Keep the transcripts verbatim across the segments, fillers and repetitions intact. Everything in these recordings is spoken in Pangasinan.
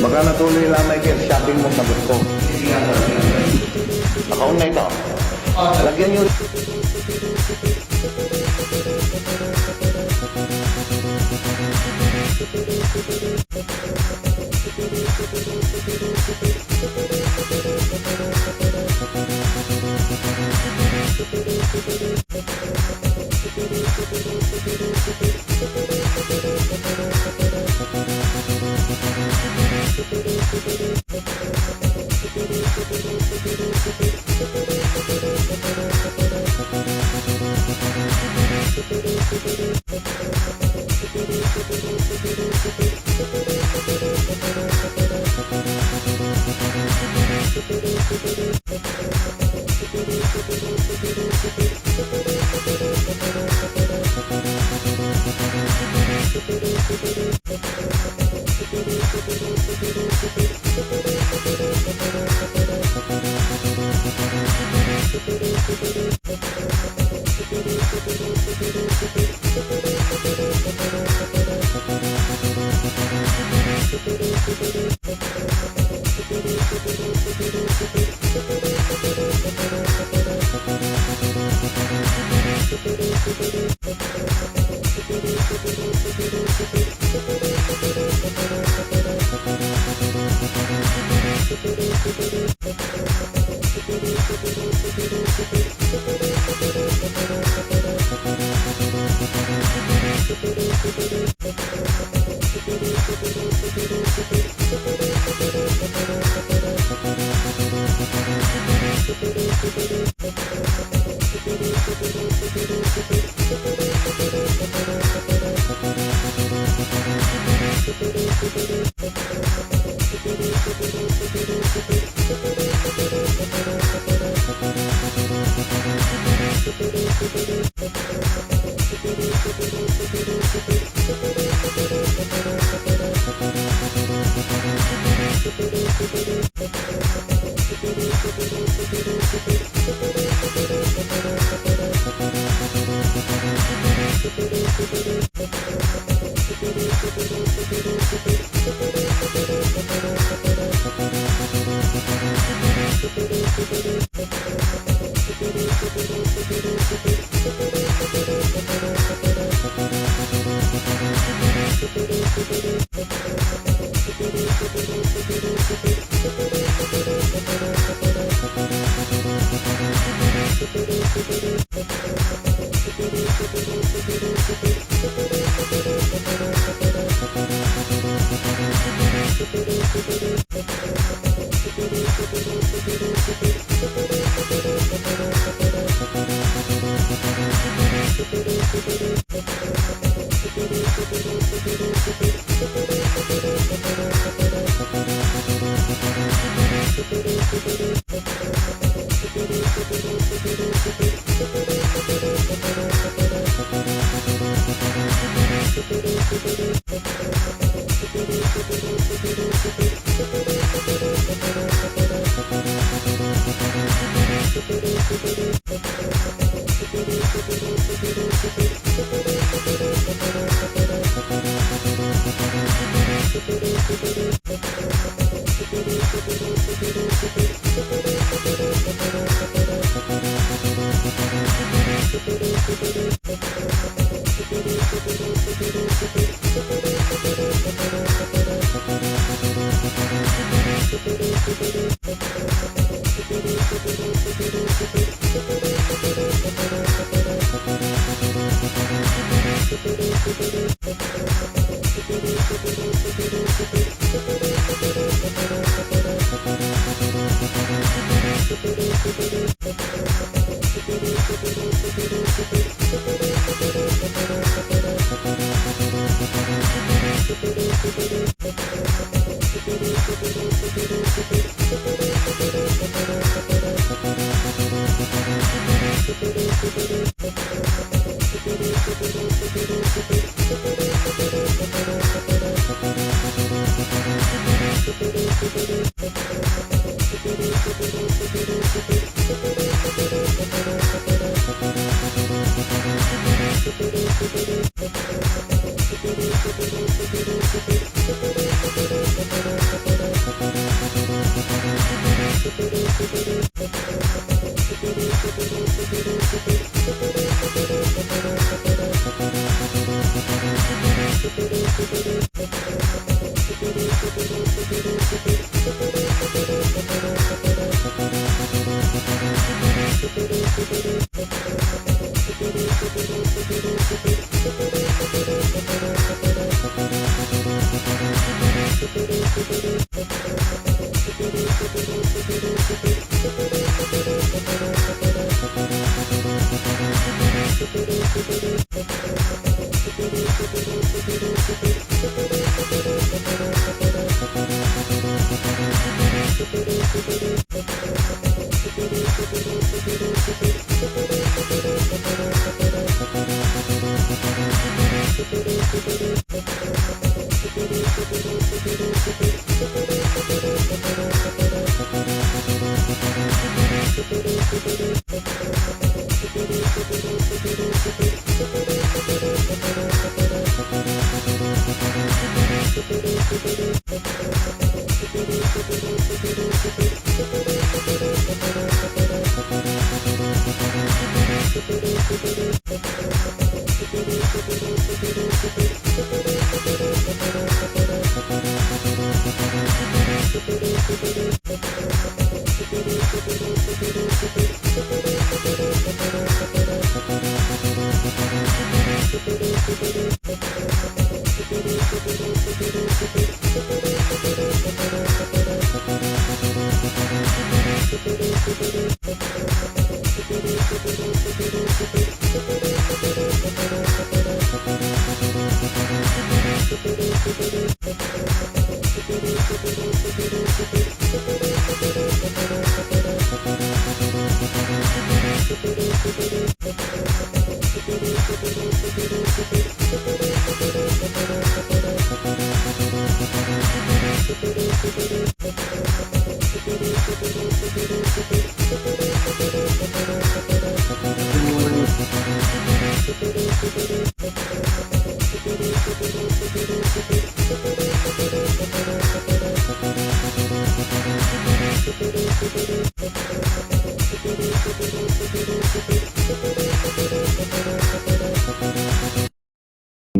Baka natuloy lamay kay shopping mo sa gusto. Nakaon na ito. Lagyan nyo.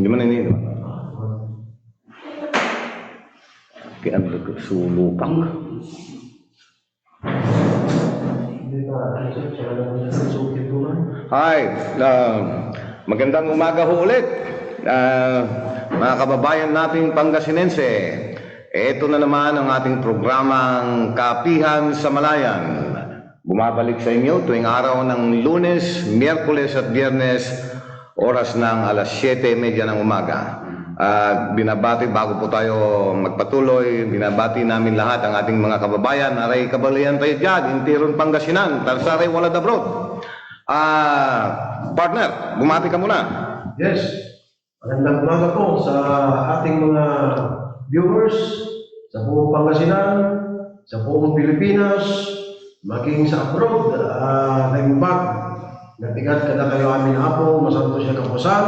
Hindi man ini, di ba? Kaya ang sulupak. Hi, ah, magandang umaga ho ulit, ah, mga kababayan nating Pangasinense. Ito na naman ang ating programang Kapihan sa Malayan. Bumabalik sa inyo tuwing araw ng Lunes, Miyerkules at Biyernes, oras ng alas siyete y media ng umaga. At binabati, bago po tayo magpatuloy, binabati namin lahat ang ating mga kababayan. Aray kabaleyan tayo dyan, intiron Pangasinan, tan saray walad abroad. Ah, partner, bumati ka muna. Yes. Magandang umaga po sa ating mga viewers sa buong Pangasinan, sa buong Pilipinas, maging sa abroad, ah, naimbag. Napigat kadakayo amin, Apo, masantos ya kabuasan,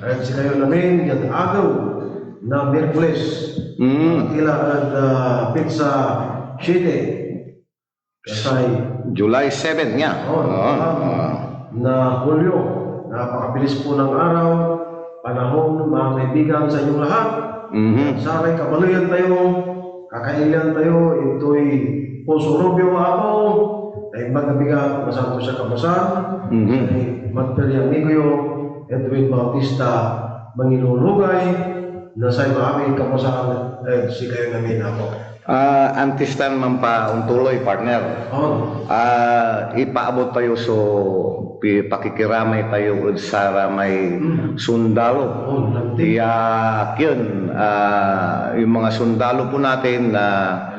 et sikayon amin diad agew na Miyerkules. Mm. Tila ed, ah, pitsa siete. Say July seven niya. Oo, ah, ah, na Hulyo. Napakabilis po ng araw, panahon, mga kaibigan, sa inyong lahat. Mhm. Saray kabaleyan tayo, kakailian tayo, intoy Poso Rubio, Apo, ay magbigat, masantos ya kabuasan. Mhm. Say magter ya amigo yo, Edwin Bautista, mangilulugay na say maaming kabuasan ed sikayon amin, Apo. Ah, antis tan manpaontuloy, partner. Oh. Ah, ipaabot tayo so pi-, pakikiramay tayo ed saramay Mm. sundalo. Oh, lantid. Ya, yun, ah, yung mga sundalo po natin na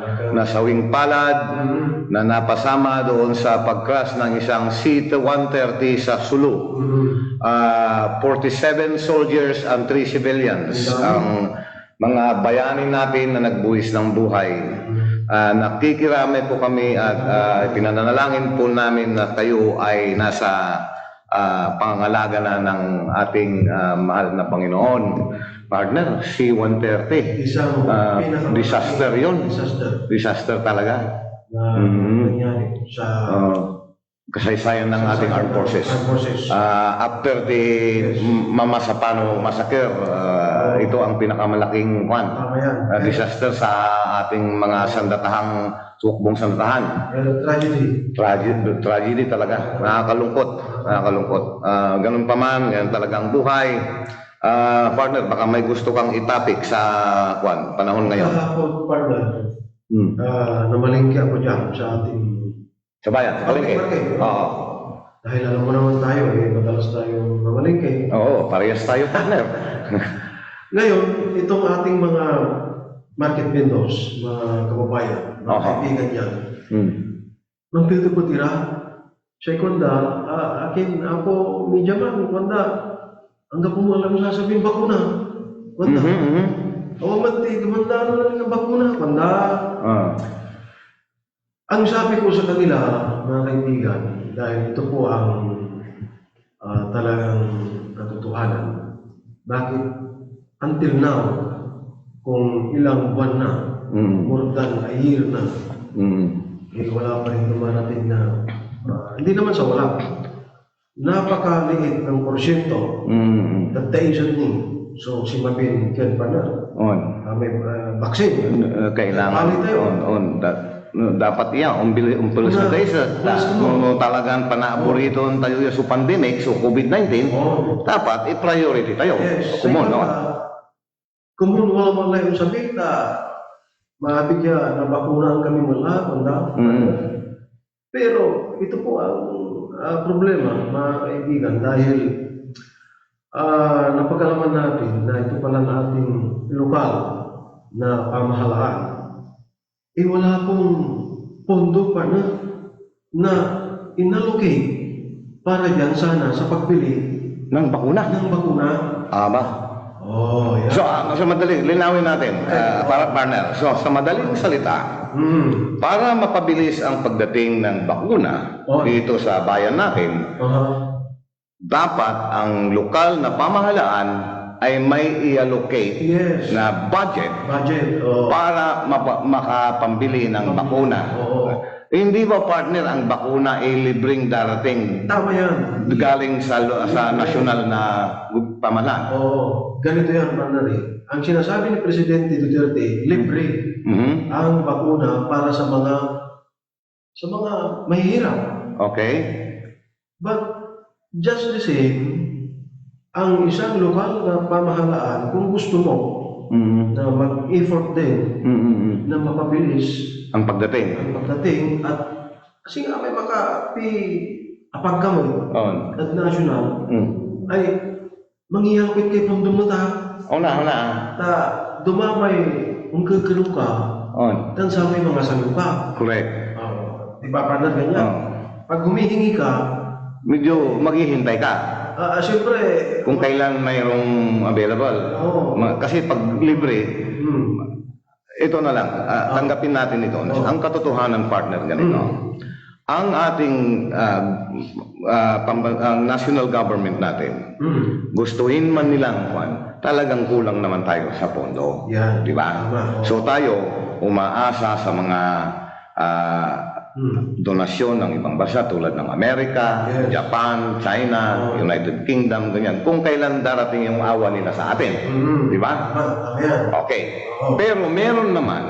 Talaga. nasawing palad, Mm. na napasama doon sa pag-crash ng isang C one thirty sa Sulu. Mm. Ah, forty-seven soldiers and three civilians Ang dami. ang mga bayani natin na nagbuwis ng buhay. Mm. Ah, nakikiramay po kami at, ah, pinananalangin po namin na kayo ay nasa, ah, pangangalaga na ng ating, ah, mahal na Panginoon. Partner, C one thirty. Isang Ah, pinakamalaking disaster yun. disaster Disaster talaga. na Mm. nangyari sa Oo. kasaysayan ng ating armed forces. Armed forces. Ah, after the Yes. M-, Mamasapano massacre, ah, Oo. ito ang pinakamalaking, kwan, Tama yan. ah, Yes. disaster sa ating mga sandatahang, sumbong sandatahan. Yan ang tragedy. Tragedy, tragedy talaga. Nakakalungkot. Nakakalungkot. Ah, ganun pa man, yan talagang buhay. Ah, partner, baka may gusto kang i-topic sa, kwan, panahon ngayon. Kahapon, partner, Hmm. ah, namalengke ako dyan sa ating Sa bayan, sa palengke. Palengke. Oo. Dahil alam mo naman tayo, eh, madalas tayong mamalengke. Oo, parehas tayo, partner. Ngayon, itong ating mga market vendors, mga kababayan, mga Aha. kaibigan dyan, Hmm. nagtitipid ira. Siya kuanda, ah, akin, Apo Media Man, kuanda, anggapo mo alam sasabihin, bakuna. Kuanda. Mhm, mhm. Awa man ti, dumanda na lang ang bakuna, kuanda. Ah. Ang sabi ko sa kanila, mga kaibigan, dahil ito po ang, ah, talagang katotohanan, bakit until now, kung ilang buwan na, Mm. more than a year na, Mm. eh, wala pa rin dumarating na, ah, hindi naman sa wala. Napakaliit ng porsyento Mm. that there is a need. So, si Mabin ken pa na, On. ah, may, ah, vaccine. Uh, kailangan Pali tayo. on, on. Da-, no, dapat iya, umbili-, umpilis na Una, tayo sa, umpisa ta-, mo. no, no, talagang panaaburitun tayo ya so pandemic, so covid nineteen, Oo. dapat i-priority tayo. Yes. Kumon, Second, no? ah, Komon wala man lay onsabi ta maabig ya nabakunaan kami man la, kuanda. Mm. Pero ito po ang, ah, problema, mga kaibigan, dahil, ah, napag-alaman natin na ito palang ating lokal na pamahalaan, eh, wala pong pondo, partner, na inallocate para diyan sana sa pagbili Ng bakuna. ng bakuna. Tama. Oh, yeah. So, ah, sa madali, linawin natin, Ay, ah, oo. para, partner. So, sa madaling salita, Hmm. para mapabilis ang pagdating ng bakuna Oo. dito sa bayan natin, Aha. dapat ang lokal na pamahalaan ay may i-allocate Yes. na budget Budget, oo. para mapa-, makapambili ng Pambili. bakuna. Oo. Hindi ba, partner, ang bakuna ay libreng darating Tama yan. galing sa lo-, sa Libre. nasyonal na gu-, pamahalaan? Oo. Ganito yan, partner, eh. Ang sinasabi ni Presidente Duterte, libre Mhm. ang bakuna para sa mga, sa mga mahihirap. Okay. But just the same, ang isang lokal na pamahalaan, kung gusto mo Mhm. na mag-effort din Mhm. na mapabilis Ang pagdating. ang pagdating at kasi nga may makapi-, apag ka mo On. at national, Mm. ay mangyayapit kay pundong mo ta. Una, una. Ta dumamay, ongkekelo ka, On. tan samay mga salo ka. Correct. Oo. Di ba, partner, ganyan? Oo. Pag humihingi ka, Medyo maghihintay ka. Ah, ah, siyempre, Kung kailan mayroong available. Oo. Ma-, kasi pag libre, Hmm. ito na lang, ah, Ah. tanggapin natin ito. Oo. Ang katotohanan, partner, ganito. Hmm. Ang ating, ah, ah, pamba-, ang national government natin, Mm. gustuhin man nilang kwan, talagang kulang naman tayo sa pondo. Yan. Di ba? Tama, oo. So tayo, umaasa sa mga, ah, Hmm. donasyon ng ibang bansa tulad ng Amerika, Yes. Japan, China, Oo. United Kingdom, ganyan. Kung kailan darating yung awa nila sa atin. Mm. Di ba? Tama, tama yan. Okay. Oo. Pero meron naman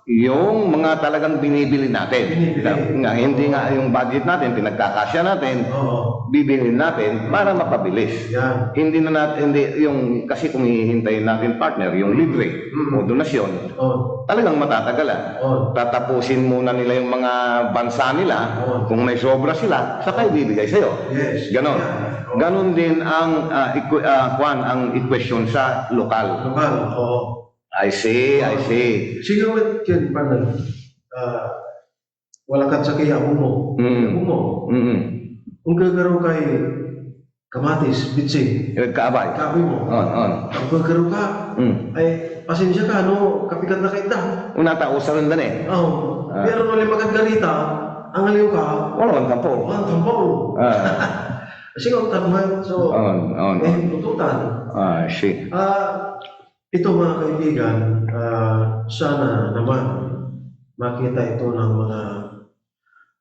yung mga talagang binibili natin. Binibili. Na, nga hindi nga yung budget natin, pinagkakasya natin, Oo. bibilin natin para mapabilis. Yan. Hindi na natin, hindi, yung, kasi kung hihintayin natin, partner, yung libre Mm. o donasyon, Oh. talagang matatagalan. Oh. Tatapusin muna nila yung mga bansa nila, Oh. kung may sobra sila, saka ibibigay sa'yo. Yes. Ganon. Yeah. Oh. Ganon din ang, ah, equ-, ah, kwan, ang equation sa lokal. Lokal, oo. I see, I see. Sige, wait, Ken, paano? Ah, wala kad sakey ya apo mo. Mm. Apo mo. Mm. Kung gagaro kay kamatis, bitsin. Nagkaabay. Kaabay mo. On, on. Kung gagaro ka, Mm. ay, pasensya ka, no? Kapikat na kayo da. Una ta, usaren da ni. Oh. Ah. Pero no, lima kad garita, ang aliw ka. Wala man tampol. Wala tampol. Ah. Sige, on, tama. So, On, on, eh, on. lututan. Ah, I see. Ah, Ito, mga kaibigan, ah, sana naman makita ito ng mga,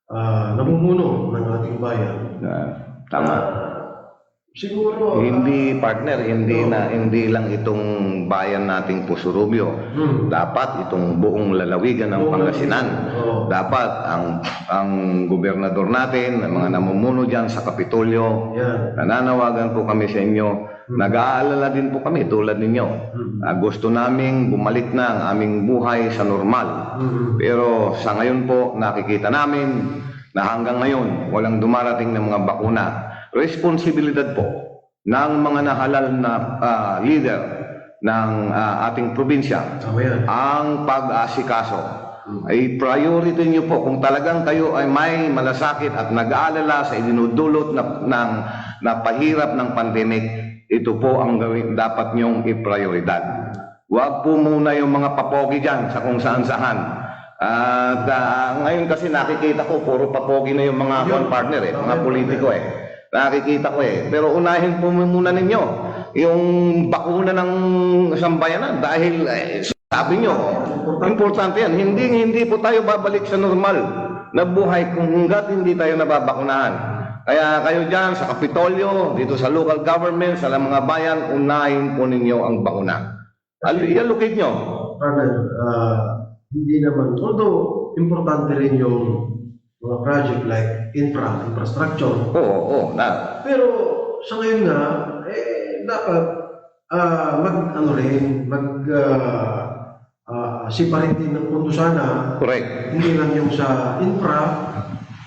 ah, namumuno ng ating bayan. Ah, tama. Ah, siguro, Hindi, ah, partner, hindi oo. na, hindi lang itong bayan nating Puso Rubio. Hmm. Dapat itong buong lalawigan ng Buong Pangasinan. lalawigan, oo. Dapat ang, ang gobernador natin, ang mga namumuno diyan sa Kapitolyo, Yan. nananawagan po kami sa inyo, Hmm. Nag-aalala din po kami tulad ninyo. Hmm. Ah, gusto naming bumalik na ang aming buhay sa normal. Hmm. Pero sa ngayon po, nakikita namin na hanggang ngayon, walang dumarating na mga bakuna. Responsibilidad po ng mga nahalal na, ah, lider ng, ah, ating probinsya Tama yan. ang pag-aasikaso. Hmm. I-priority niyo po kung talagang kayo ay may malasakit at nag-aalala sa idinudulot na, ng, na pahirap ng pandemic. Ito po ang gawin, dapat niyong iprioridad. Huwag po muna yung mga papogi diyan sa kung saan-saan. At, ah, ngayon kasi nakikita ko, puro papogi na yung mga Yun. kwan, partner, eh, mga Tama, politiko, partner. eh. Nakikita ko, eh. Pero unahin po muna ninyo yung bakuna ng sambayanan dahil, eh, sabi nyo, importante yan. Hindi, hindi po tayo babalik sa normal na buhay kung hanggat hindi tayo nababakunahan. Kaya kayo dyan sa Kapitolyo, dito sa local government, sa mga bayan, unahin po ninyo ang bakuna. Al-, i-allocate nyo. Brother, ah, hindi naman, although importante rin yung mga project like infra, infrastructure. Oo, oo, na. Pero sa ngayon nga, eh, dapat, ah, mag, ano rin, mag, ah, ah, separate din ng pondo sana. Correct. Hindi lang yung sa infra,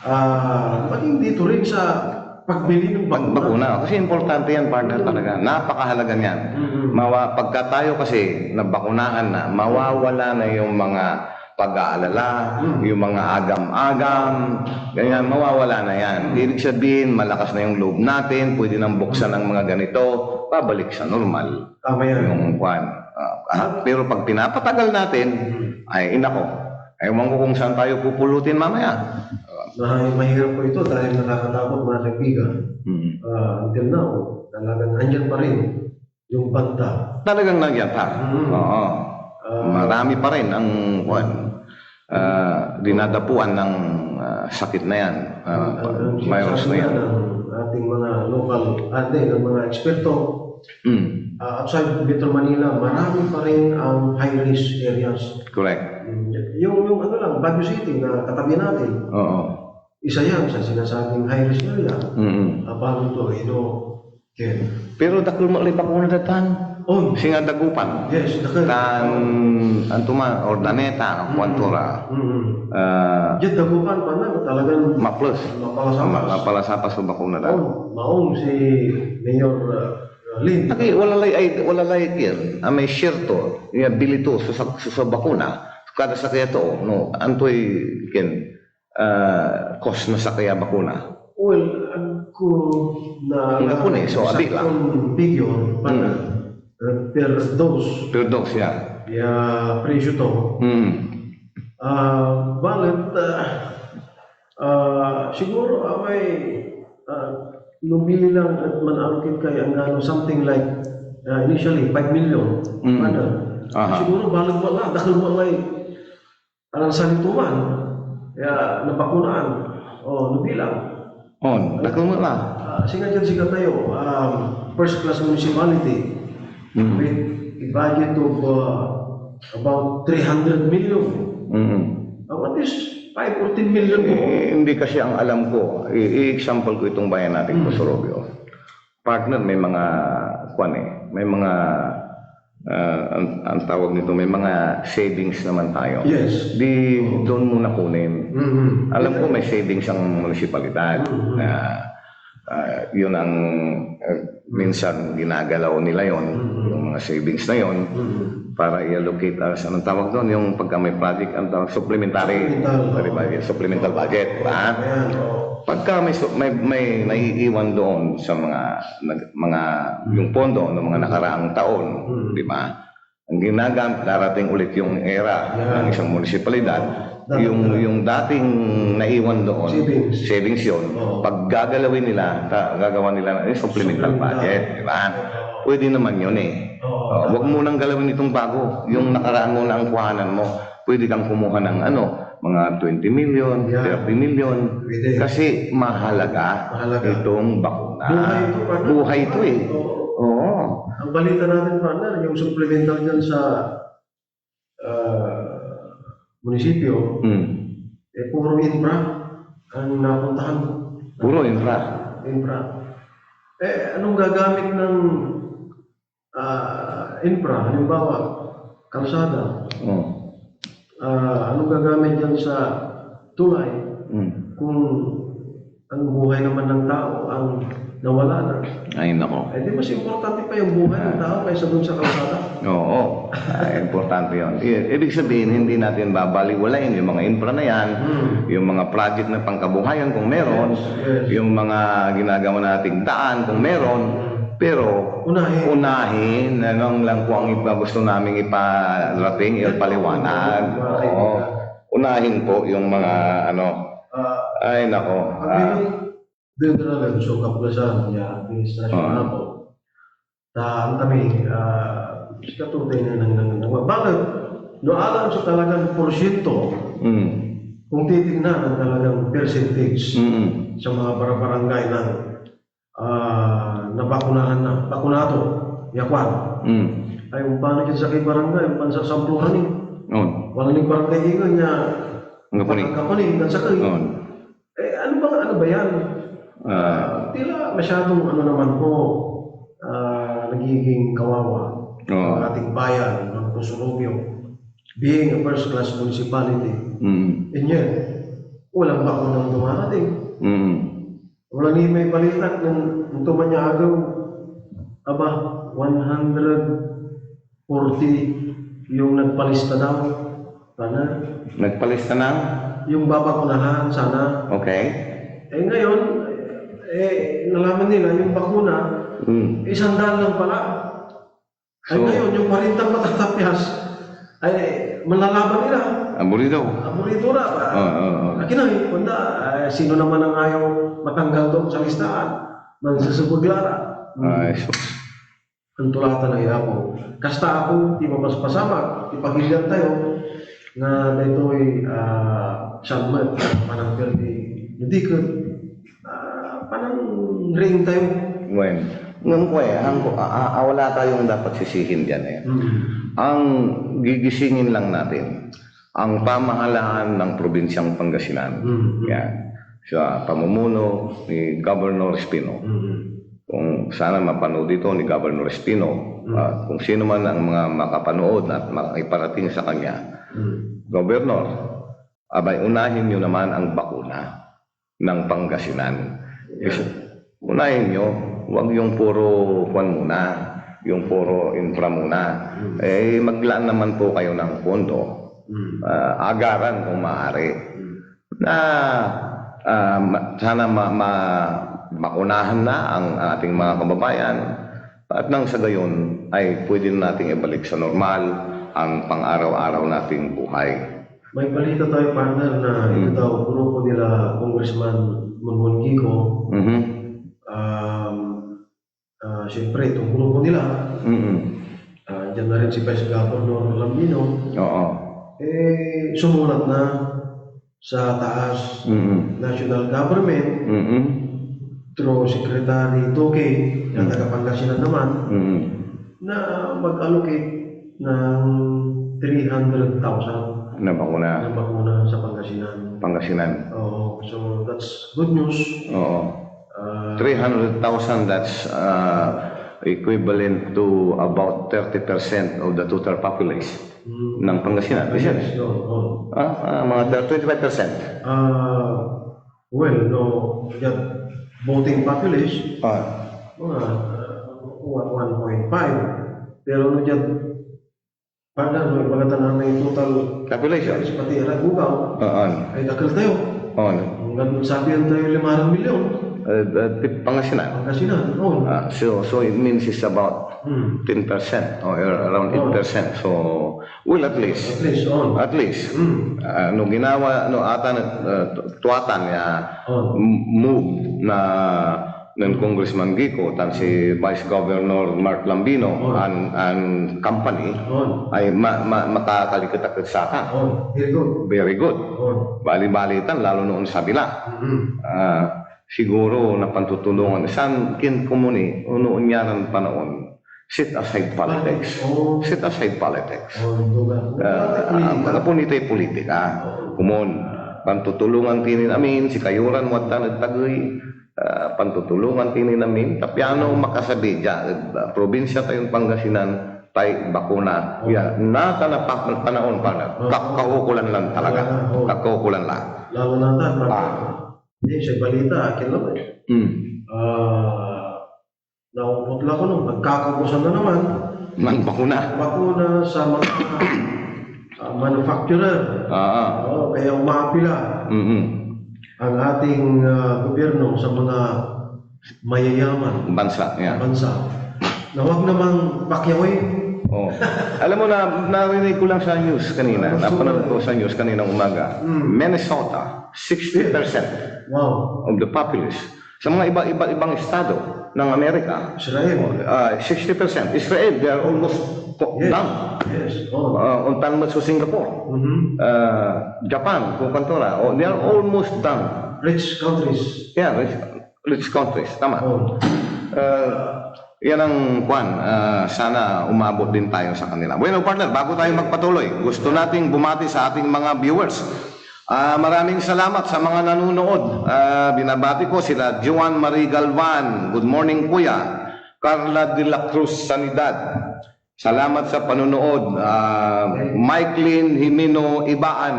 ah, maging dito rin sa pagbili ng Pag bakuna. bakuna. Kasi importante yan, partner, Mm. talaga. Napakahalaga niyan. Mm-mm. Mawa-, pagka tayo kasi nabakunahan na, mawawala na yung mga pag-aalala, Mm. yung mga agam-agam, ganyan, mawawala na yan. Mm. Ibig sabihin, malakas na yung loob natin, pwede nang buksan ang mga ganito, pabalik sa normal. Tama yan. Yung kwan. Ah, ah, pero pag pinapatagal natin, Mm. ay, inako. Ewan ko kung saan tayo pupulutin mamaya. Mahi-, mahirap po ito dahil nakakatakot, mga kaibigan. Mm. Ah, until now, talagang andyan pa rin yung banta. Talagang nandiyan pa. Mm. Oo. Ah. Marami pa rin ang, kwan, ah, dinadapuan ng, ah, sakit na yan, ah, Ang, ang virus na sinasabi yan. nga ng ating mga local, ah, hindi, ng mga eksperto, Mm. ah, outside Metro Manila, marami pa rin ang high risk areas. Correct. Mm, yung, yung ano lang, Baguio City na katabi natin. Oo. Isa yan sa sinasabing high risk area. Mm. Ah, paano ito, you know, Ken? Pero dakel met lay bakuna datan. Oh. Singa Dagupan. Yes, dakel. Tan, anto man, Urdaneta, Mm. Cuantura. Mm. Ah, Diyan Dagupan pa na, talagang Maples. mapalasapas. Ma-, mapalasapas so bakuna da. Oh, maong si Mayor, ah, Lin. Aki, wala lay id-, wala lay kien, ah, may share to, ya bili to so sa, so sa bakuna, kada sakey a too, no, antoy kien, ah, cost na sakey a bakuna? Well, agko na Anggapo ni, so, abi lang. Saktong figure, para, Hmm. uh, per dose. Per dose, yeah. Ya presyo to. Hmm. Ah, balet, ah, Ah, siguro, ah, may, ah, no bilang et man-allocate kay anggano something like, ah, initially, five million, Mm. Father. Aha. Siguro, baleg mo la, dakel mo lay, ah, sanlito man. Ya, nabakunaan. O, no bilang. On, dakel mo la. Ah, singa diad sikatayo, um, first class municipality, Mm. with a budget of, uh, about three hundred million. Mm. Uh, what is five or ten million mo? Eh, hindi kasi ang alam ko. I-, i-example ko itong bayan natin, Mm. Boss Robio. Partner, may mga, kwan eh, may mga, ah, ang, ang tawag nito, may mga savings naman tayo. Yes. Di doon muna kunin. Mm-hmm. Alam ko may savings ang munisipalidad. Mm-hmm. Ah, ah, yun ang, ah, minsan ginagalaw nila yon, Mm-hmm. yung mga savings na yon, Mm-hmm. para i-allocate as, anong tawag doon? Yung pagka may project, ang tawag, supplementary. Supplemental. Supplementary budget, supplemental budget, di ba? Ayan, oo. Pagka may su-, may, may naiiwan doon sa mga nag-, mga, yung pondo ng mga nakaraang taon, Mm. di ba? Ang ginagamit, darating ulit yung era Yan. ng isang munisipalidad, Dapat yung, na. yung dating naiwan doon, Savings. savings yun, Oo. paggagalawin nila, ta-, gagawa nila ng supplemental Supplemental. budget, di ba? Oo. Pwede naman yun eh. Oo. Oh, wag mo nang galawin itong bago, yung nakaraan mo na ang kuhanan mo. Pwede kang kumuha ng ano, mga twenty million, Yeah. thirty million. Pwede. Kasi mahalaga Mahalaga. itong bakuna. Buhay ito, partner. Buhay ito eh. Oo. Oo. Ang balita natin, partner, yung supplemental dyan sa, ah, munisipyo, Hmm. eh, puro infra ang napuntahan. Puro infra. Infra. Eh, anong gagamit ng, ah, infra? Halimbawa, kalsada. Oh. Ah, anong gagamit dyan sa tulay? Hmm. Kung ang buhay naman ng tao ang nawala na. Ay, nako. Eh, di mas importante pa yung buhay ng Ah. tao kaysa dun sa kalsada? Oo. Ah, importante yun. I-, ibig sabihin, hindi natin babaliwalayin yung mga infra na yan, Hmm. yung mga project na pangkabuhayan kung meron, Yes, yes. yung mga ginagawa nating daan kung meron, Hmm. pero Unahin. unahin, ano lang po ang ipa-, gusto naming iparating, Yan po, ipaliwanag. mga Oo. kaibigan. Unahin po yung mga, ano, Ah, ay, nako. ang Ah. bilang Dodaralan so kaplasan ya administrasyon Ah. nabo. Ta, ang kami, ah, sikatoy na nang, nang, nang, bakit? No alam so talagang porsyento, Mm. kung titignan ang talagang percentage Mm. sa mga barabarangay na, ah, nabakunahan na, bakunado, ya kwan. Mm. Ay, umpano dyan sa kay barangay, umpan sa samploran eh. On. Wala ni barangay ingen ya Anggapo ni. Anggapo ni, dan sakey. On. Eh, ano ba, ano ba yan? Ah. Tila masyadong ano naman po, ah, nagiging kawawa Oo. ang ating bayan, ng Boss Robio, being a first class municipality. Mm. And yet, walang bakunang dumarating. Mm. Wala ni may balita ng, ng tumanyaagaw. Aba, one hundred forty yung nagpalista daw. Sana. Nagpalista ng? Yung babakunahan, sana. Okay. Eh, ngayon, eh, nalaman nila yung bakuna, Hmm. isang daan lang pala. Ay, So, ngayon, yung kwarentang matatapyas, ay, malalaban nila. Aburido. Aburido ra. Ah, ah, ah. Akin ay, kunda, ay, sino naman ang ayaw matanggal doon sa listahan? Mansusubog la ra. Hmm. Ay, sus. Ang tulatan na iyapo. Kasta ako, ti mapaspasamak, ti pagilian tayo, nga daytoy, ah, siya met, panangpel ni Nudikot, ah, panangring tayo. Wen, ngem ko eh, ang, a, a, a, wala tayong dapat sisihin diyan eh. Mm. Ang gigisingin lang natin, ang pamahalaan ng probinsyang Pangasinan. Mm. Yan. Sa pamumuno ni Governor Espino. Mm. Kung sana mapanood ito ni Governor Espino, Mm. at kung sino man ang mga makapanood at makiparating sa kanya, Mm. Governor, abay, unahin nyo naman ang bakuna ng Pangasinan. Kasi, Yeah. unahin nyo, huwag yung puro kwan muna, yung puro infra muna. Mm. Eh, maglaan naman po kayo ng pondo. Mm. Ah, agaran kung maaari. Mm. Na, ah, ma-, sana ma-, ma-, makunahan na ang ating mga kababayan at nang sa gayon ay pwede na nating ibalik sa normal ang pang-araw-araw nating buhay. May balita tayo, partner, na ito daw grupo nila Congressman Monmon Kiko. Mhm. Um, ah, siyempre, itong grupo nila, Mm-mm. ah, dyan na rin si Vice Governor Lambino, Oo. eh, sumulat na sa taas Mm-mm. national government Mm-mm. through Secretary Duque, na Mm. taga Pangasinan naman, Mm-mm. na mag-allocate ng three hundred thousand Na bakuna. na bakuna sa Pangasinan. Pangasinan. Oo, so that's good news. Oo. Ah, Three hundred thousand, that's, uh, equivalent to about thirty percent of the total population Mm. ng Pangasinan. Is it? Yes, oo, oo. Ah, ah, mga thir-, twenty-five percent. Ah, well, no, that voting population, Ah. mga, ah, one, one point five. Pero no, dyan, partner, no, ibaga ta na may total Population. Pati ira bugaw. Oo. Ay, dakal tayo. Oo. Hanggang sabihan tayo lima milyon. Eh, eh, Pangasinan. Pangasinan, oo. Ah, so, so it means it's about Hmm. ten percent or around Oo. eight percent. So, well, at least. At least, oo. At least. Hmm. Ah, no ginawa, no atan, ah, tuatan ya Oo. m-, move na nen Congressman Kiko tan si Vice Governor Mark Lambino Oo. and, and company Oo. ay ma-, ma-, makakaliket-aket satan. Oo. Very good. Very good. Oo. Bali-bali tan, lalo noon sabila. Mm-hmm. Ah, siguro napantutulungan. San kin komuni, ono onyaran panaon, set aside politics. Oo. Set aside politics. Oo, ito nga. Ah, Politika. Ang mga punitay politika. Oo. Komon, pantutulungan tinin amin, sikayo ran wadtan ed tagey, ah, pantutulungan tinin amin, ta piano makasabi dia ed, ah, probinsya tayon Pangasinan, tay bakuna. Oo. Ya, natan a pa-, panaon, partner. Oo. Kakaukolan lan talaga. Oo. Kakaukolan la. Lalo na tan, partner. Ah. Hindi, sa balita, akin lang eh. Hmm. Ah, naupot la ko, no? Nagkakaubusan na naman. Ng bakuna. Bakuna sa mga, ah, manufacturer. Ah, ah. Oo, kaya umaapila Mm-mm. ang ating, ah, gobyerno sa mga mayayaman Bansa, yeah. bansa. Na wag namang pakyawin. Oh. Alam mo na, narinig ko lang sa news kanina, Ano, napanood so, ko sa news kaninang umaga. Mm. Minnesota, sixty percent Wow. of the populace. Sa mga iba-iba-ibang estado ng Amerika, Israel. ah, sixty percent. Israel, they are almost po-, Yes. done. Yes. Oh. Ah, ontan met so Singapore. Mhm. Ah, Japan, kuan to ra. Oh, they are almost done. Rich countries. Yeah, rich, rich countries. Tama. Oh. Ah, yan ang kuan. Ah, sana umabot din tayo sa kanila. Bueno, partner, bago tayo magpatuloy, gusto nating bumati sa ating mga viewers. Ah, maraming salamat sa mga nanonood. Ah, binabati ko sila Joan Marie Galvan. Good morning, Kuya. Carla de la Cruz Sanidad. Salamat sa panonood. Ah, Mike Lynn Jimeno Ibaan.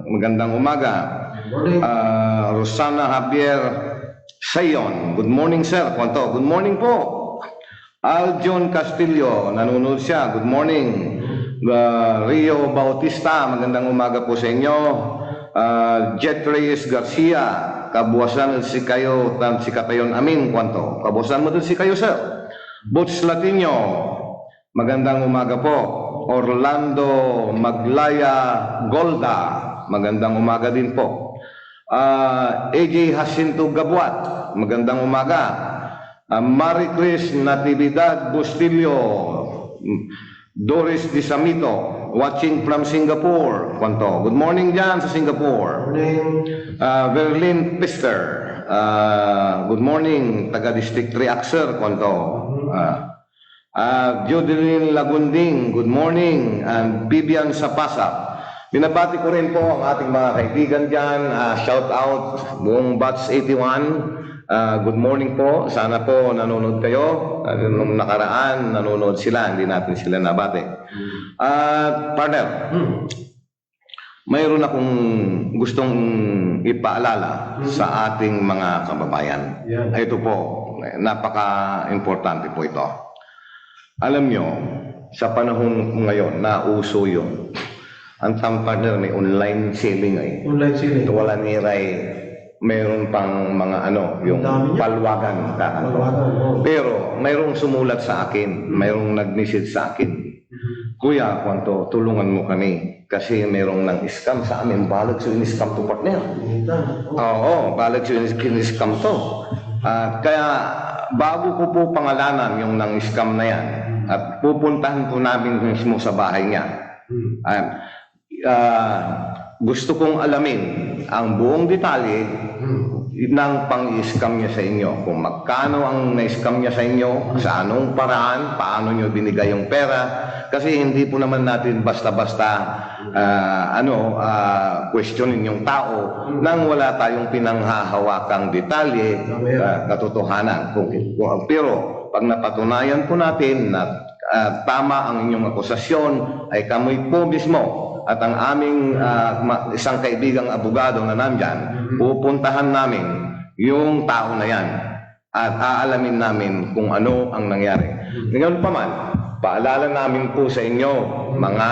Magandang umaga. Good morning. Ah, Rosana Javier Sayon. Good morning, sir. Kuanto, good morning po. Aljon Castillo, nanonood siya. Good morning. Ah, Rio Bautista, magandang umaga po sa inyo. Ah, Jet Reyes Garcia, kabuasan ed sikayo tan sikatayon amin, kuanto. Kabuasan mo din sikayo, sir. Boots Latino, magandang umaga po. Orlando Maglaya Golda, magandang umaga din po. Ah, A J Jacinto Gabuat, magandang umaga. Ah, Marie Chris Natividad Bustillo, Doris Disamito, watching from Singapore. Kuanto, good morning dyan sa Singapore. Morning. Ah, Verlin Pister, ah, good morning, taga District three ak, sir. Kuanto, ah, Ah, Judeline Lagunding, good morning. And Vivian Sapasa. Binabati ko rin po ang ating mga kaibigan dyan. Ah, shout out, buong Batch eighty-one. Ah, good morning po. Sana po nanonood kayo. Ah, nung nakaraan, nanonood sila. Hindi natin sila nabati. Ah, partner, Hmm. Mayroon akong gustong ipaalala Hmm. sa ating mga kababayan. Yan. Ito po, napaka-importante po ito. Alam nyo, sa panahon ngayon, nauso yung, ang tam partner, may online selling eh. Online selling. Ito, wala ni Ray, mayroon pang mga ano, yung Ang dami niya. palwagan, kakanto. Palwagan, oo. Pero mayroong sumulat sa akin, mayroong nag-message sa akin. Mhm. "Kuya," kuanto, "tulungan mo kami." Kasi merong nang-scam sa amin. Baleg so in-scam to, partner. Kita, oh. Oo, baleg so in-, in-scam to. Ah, kaya bago ko po pangalanan yung nang-scam na yan, at pupuntahan po namin mismo sa bahay niya. Hmm. Ah, ah, gusto kong alamin ang buong detalye Hmm. ng pang-scam niya sa inyo. Kung magkano ang na-scam niya sa inyo, sa anong paraan, paano niyo binigay yung pera. Kasi hindi po naman natin basta-basta, ah, ano, ah, questionin yung tao Hmm. nang wala tayong pinanghahawakang detalye, Tama yan. ah, katotohanan. Kung, kung, pero pag napatunayan po natin na, ah, tama ang inyong akusasyon, ay kami po mismo at ang aming, ah, ma-, isang kaibigang abogado na nandyan, Mhm. pupuntahan namin yung tao na yan at aalamin namin kung ano ang nangyari. Mhm. Ngayon pa man, paalala namin po sa inyo, Mhm. mga,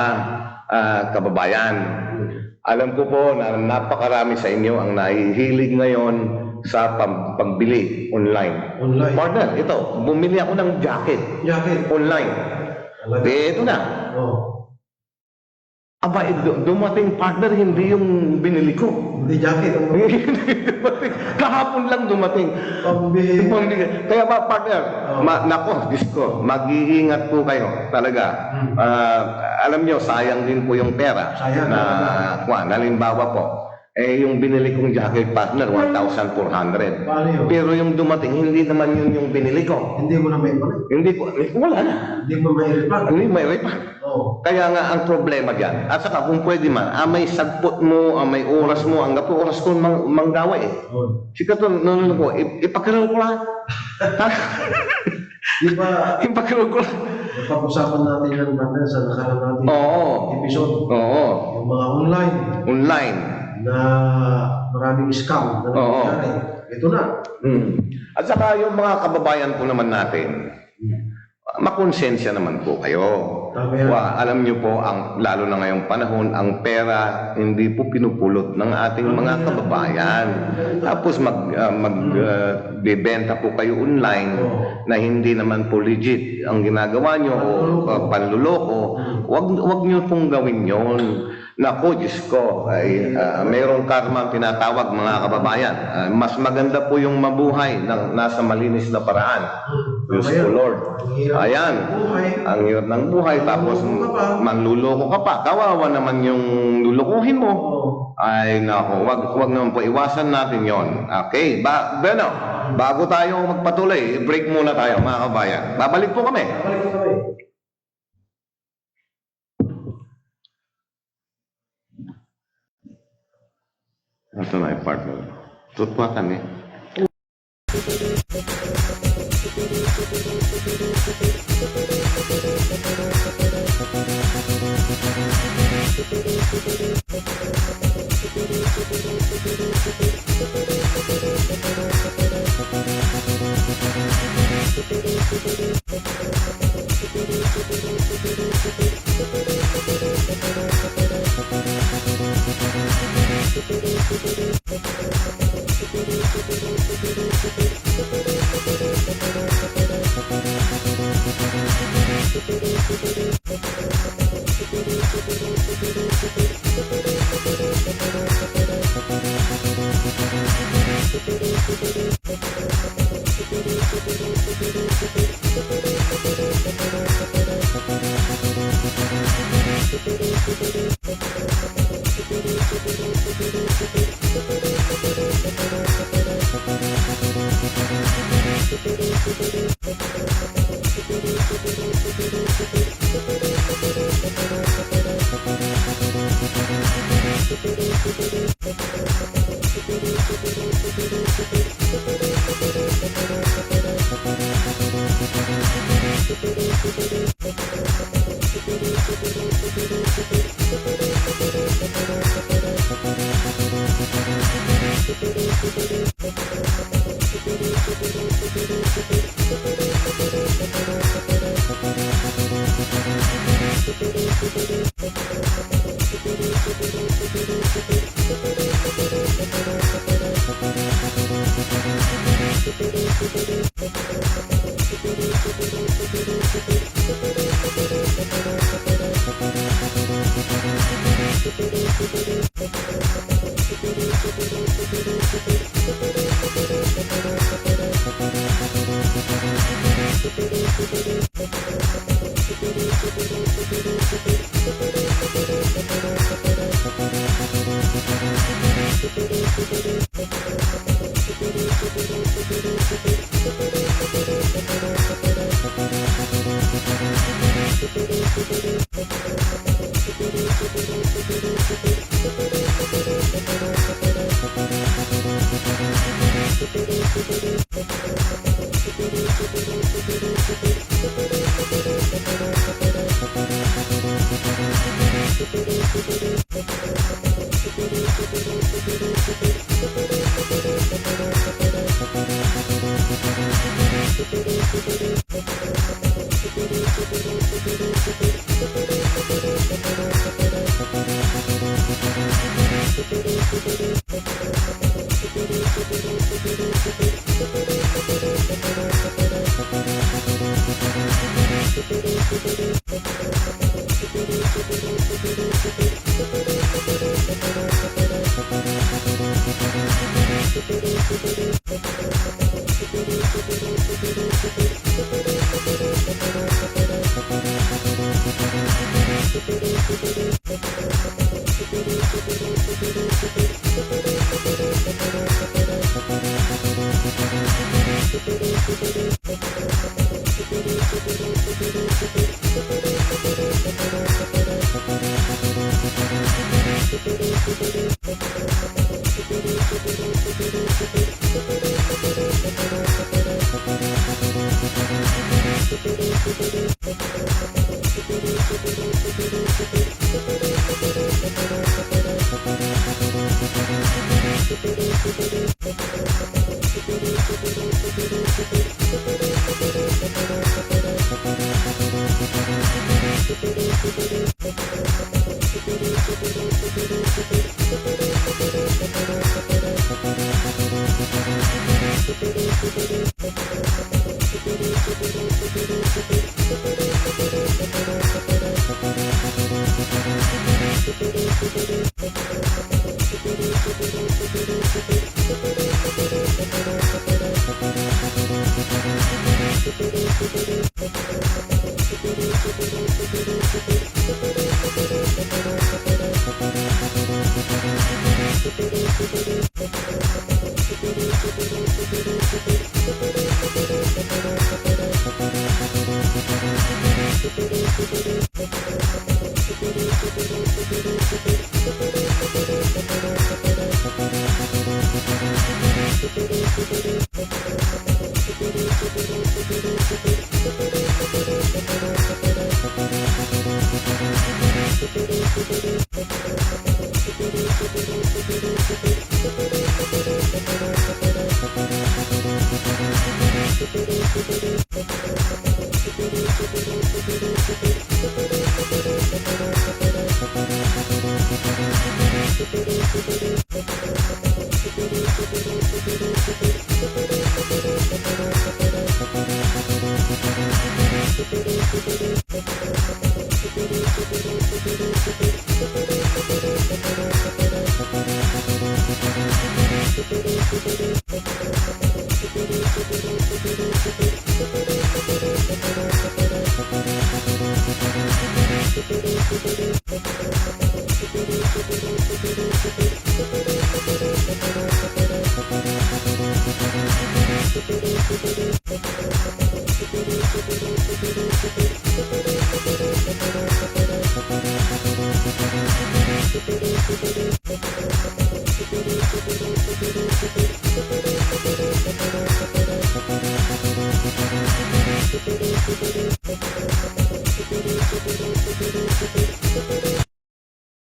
ah, kababayan, Mhm. Alam ko po na napakarami sa inyo ang nahihilig ngayon sa pam-, pagbili online. Online. Partner, ito, bumili ako ng jacket. Jacket. Online. Talaga? Eh, ito na. Oh. Aba, eh, du-, dumating, partner, hindi yung binili ko. Hindi jacket, ano? Hindi dumating. Kahapon lang dumating. Pambihira. Pambihira. Kaya ba, partner, Oh. ma-, nako, Diyos ko, mag-iingat po kayo, talaga. Hmm. Ah, alam nyo, sayang din po yung pera Sayang na, talaga. Kuwan, halimbawa po, eh, yung binili kong jacket, partner, one thousand four hundred. Paano yun? Pero yung dumating, hindi naman yun yung binili ko. Hindi mo na maibalik? Hindi ko, eh, wala na. Hindi mo mai-refund? Hindi mai-refund. Oo. Kaya nga, ang problema dyan, at saka kung pwede man, ah, may sagpot mo, ah, may oras mo, anggap ko oras ko mang-, manggawa eh. Oo. Sikato, nunun ko, ip-, ipakirel ko lang. Di ba, Ipakirel ko lang. Napag-usapan natin yan, partner, sa nakaraan natin Oo. episode. Oo. Yung mga online Online. na maraming scam na Oo. nangyayari. Ito na. Mm. At saka yung mga kababayan po naman natin, Mm. makonsensya naman po kayo. Tama yan. Wa-, alam niyo po, ang, lalo na ngayong panahon, ang pera hindi po pinupulot ng ating Ang mga hirap. kababayan. Tapos mag, ah, mag, Hmm. ah, bebenta po kayo online Oo. na hindi naman po legit ang ginagawa niyo o, Panloloko. ah, panloloko. Hmm. Wag, wag niyo pong gawin yon. Naku, Diyos ko, ay, ah, mayroong karma ang tinatawag, mga kababayan. Ah, mas maganda po yung mabuhay ng nasa malinis na paraan. Hmm. Diyos Tama ko, yan. Lord. Ang hirap Ayan. ng buhay. Ang hirap ng buhay, tapos Manloloko ka pa. manloloko ka pa. Kawawa naman yung lulukuhin mo. Oo. Ay, naku, wag, wag naman po. Iwasan natin yon. Okay? Ba, bueno, bago tayo magpatuloy, break muna tayo, mga kababayan. Babalik po kami. Babalik po kami. Ito na yung partner. Tutwa kami.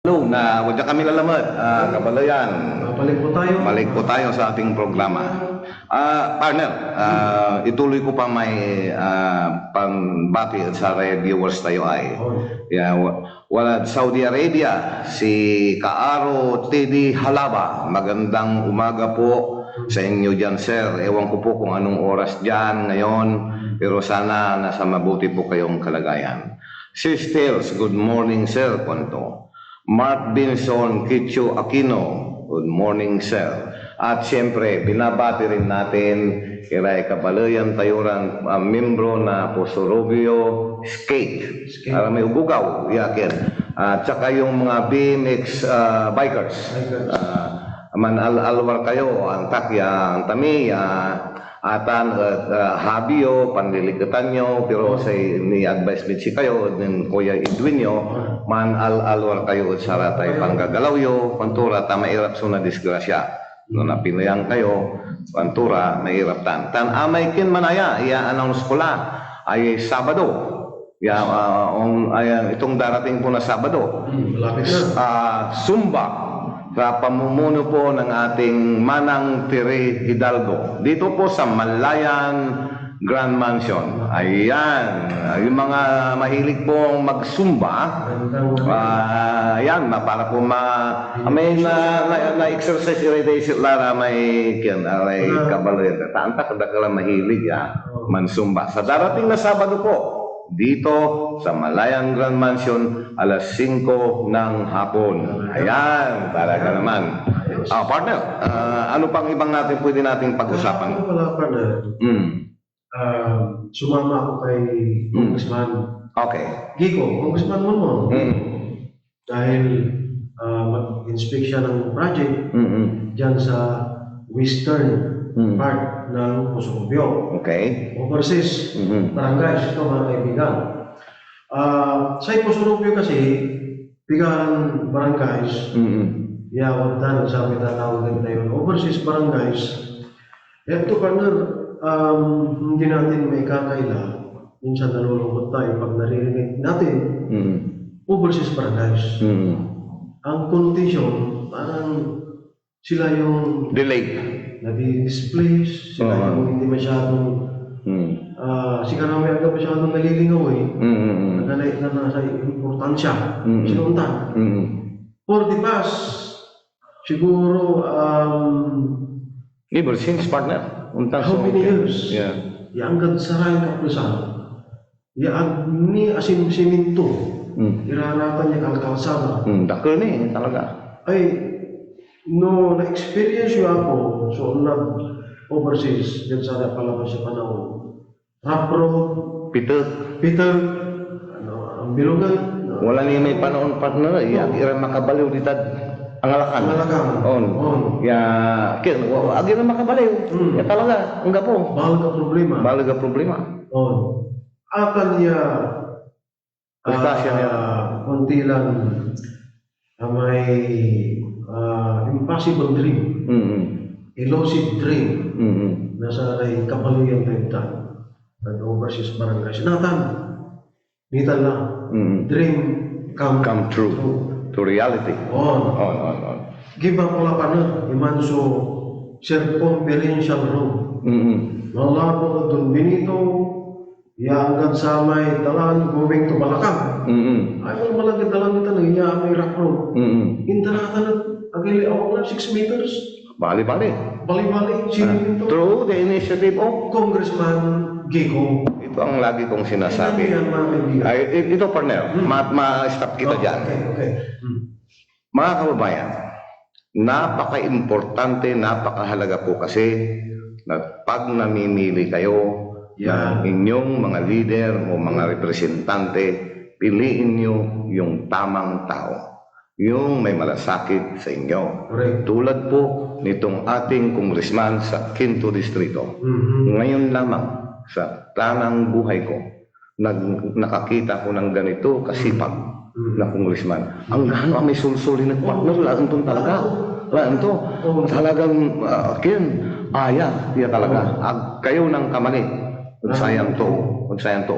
Hello, na, wadya kami lalamet, ah, kabaleyan. Balik po tayo. Balik po tayo sa ating programa. Ah, partner, ah, ituloy ko pa may, ah, pambati sa re-, viewers tayo ay. Oh. Ya, wa-, walad Saudi Arabia, si Kaaro T V Halaba. Magandang umaga po sa inyo diyan, sir. Ewan ko po kung anong oras diyan ngayon, pero sana nasa mabuti po kayong kalagayan. Sis Tels, good morning, sir, kuanto. Mark Benson, Kicho Aquino, good morning, sir. At siyempre, binabati rin natin iray kabaleyan tayo ran, ah, membro na Poso Rubio Skate. Skate. Aramay ugugaw, yakin. At saka yung mga B M X, ah, bikers. Bikers. Ah, manal-alwar kayo, antak ya, antami ya, atan et, ah, hobby yo, panliliketan yo, pero say ni-advise mid sikayo nen Kuya Edwin yo, manal-alwar kayo ed saratay panggagalaw yo, kuanto ra, ta mairap so nadisgrasya. No napineyan kayo, kuanto ra, mairap tan. Tan amay kin manaya, iya-announce ko la, ay Sabado. Ya, ah, on, ayan, itong darating po na Sabado. Hmm, malapit na. Ah, Zumba sa pamumuno po ng ating Manang Tere Hidalgo. Dito po sa Malayan Grand Mansion. Ayan. Ah, yung mga mahilig pong mag-Zumba, Gandang ah, yan, ma-, para po ma-, may na, na, na-exercise iray day si Lara, may, yan, aray Wala. Kabalo yan. Taantak, dakal ang mahilig, ah, Oh. man-Zumba. Sa darating na Sabado po, dito sa Malayan Grand Mansion, alas singko ng hapon. Ayan, talaga naman. Ayos. Ah, partner, ah, ano pang ibang natin pwede nating pag-usapan? Ano pala, partner? Mm. Ah, sumama ako kay Mm. Congressman Okay. Kiko, Congressman Monmon. Mm. Dahil, ah, mag-inspect siya ng project Mm-mm. dyan sa western Mm. part ng Poso Rubio. Okay. Overseas Mm-hmm. barangays ito, mga kaibigan. Ah, say Poso Rubio kasi, pigaran barangays, Mm-hmm. ya, wadtan, sabi tatawag din tayo, overseas barangays. Yan to, partner, um, hindi natin maikakaila. Minsan nalulungkot tayo pag naririnig natin, Mm-hmm. overseas barangays. Mm-hmm. Ang connotation, parang sila yung Delay. nadi-displace, sila Oo. yung hindi masyadong, Mm. ah, sila na may agka masyadong nalilingaw eh. Mm, mm, mm. Nagana-, na nasa importansya. Mm, mm. Sinuntan. Mm, mm. For the past, siguro, um, Ever since, partner. Untang How so, many years? Yeah. Ya anggad saray kapusan. Ya ag ni asin siminto. Mm. Iraratan ya kalkalsada. Mm, dakel ni, talaga. Ay, no, na-experience yo ako, so, nag-overseas, diyan sa palabas ya panahon. Rough road. Peter. Peter. Ano, ang bilugan. Wala ni may panaon, partner, eh. Ag ira makabaliw ditad Angalakan. Angalakan. On. On. Ya, ken, wa-, ag ira makabaliw. Hmm. Ya talaga, anggapo. Baleg a problema. Baleg a problema. On. Atan ya, Disgrasya niya. Ah, konti lan, ah, may, ah, impossible dream. Mm-mm. Elusive dream Mm-mm. na saray kabaleyan tayo tan. Nag-overseas barangays. Natan, nitan la. Mm-mm. Dream come Come true. true. To reality. On. On, on, on. Give up la pa na, iman so circumferential road. Mm-mm. Lalako ed Don Benito, ya anggad samay dalan going to Balacan. Mm-mm. Ay, wala malagay dalan natan, ya may rough road. Mm-mm. Inda natan, agili, awak na six meters. Bali-bali. Bali-bali, Ah, sino yun to? Through the initiative of Congressman Kiko. Ito ang lagi kong sinasabi. Yan, mga kaibigan. Ay, i-, ito, partner, Hmm. ma-, ma-stop kita Oh, dyan. okay, okay. Hmm. Mga kababayan, napaka-importante, napakahalaga po kasi na pag namimili kayo Yan. ng inyong mga lider o mga representante, piliin nyo yung tamang tao, yung may malasakit sa inyo. Correct. Tulad po nitong ating congressman sa Quinto Distrito. Mhm. Ngayon lamang sa tanang buhay ko, nag-, nakakita ko ng ganito kasipag Mm. na congressman. Ang gana may sulsul ni partner, laen ton talaga. Laen to. Oo. Talagang, ah, ken, aya, iya talaga. Oo. Ag kayo nang kamali. Ag Ah. sayang to, ag sayang to.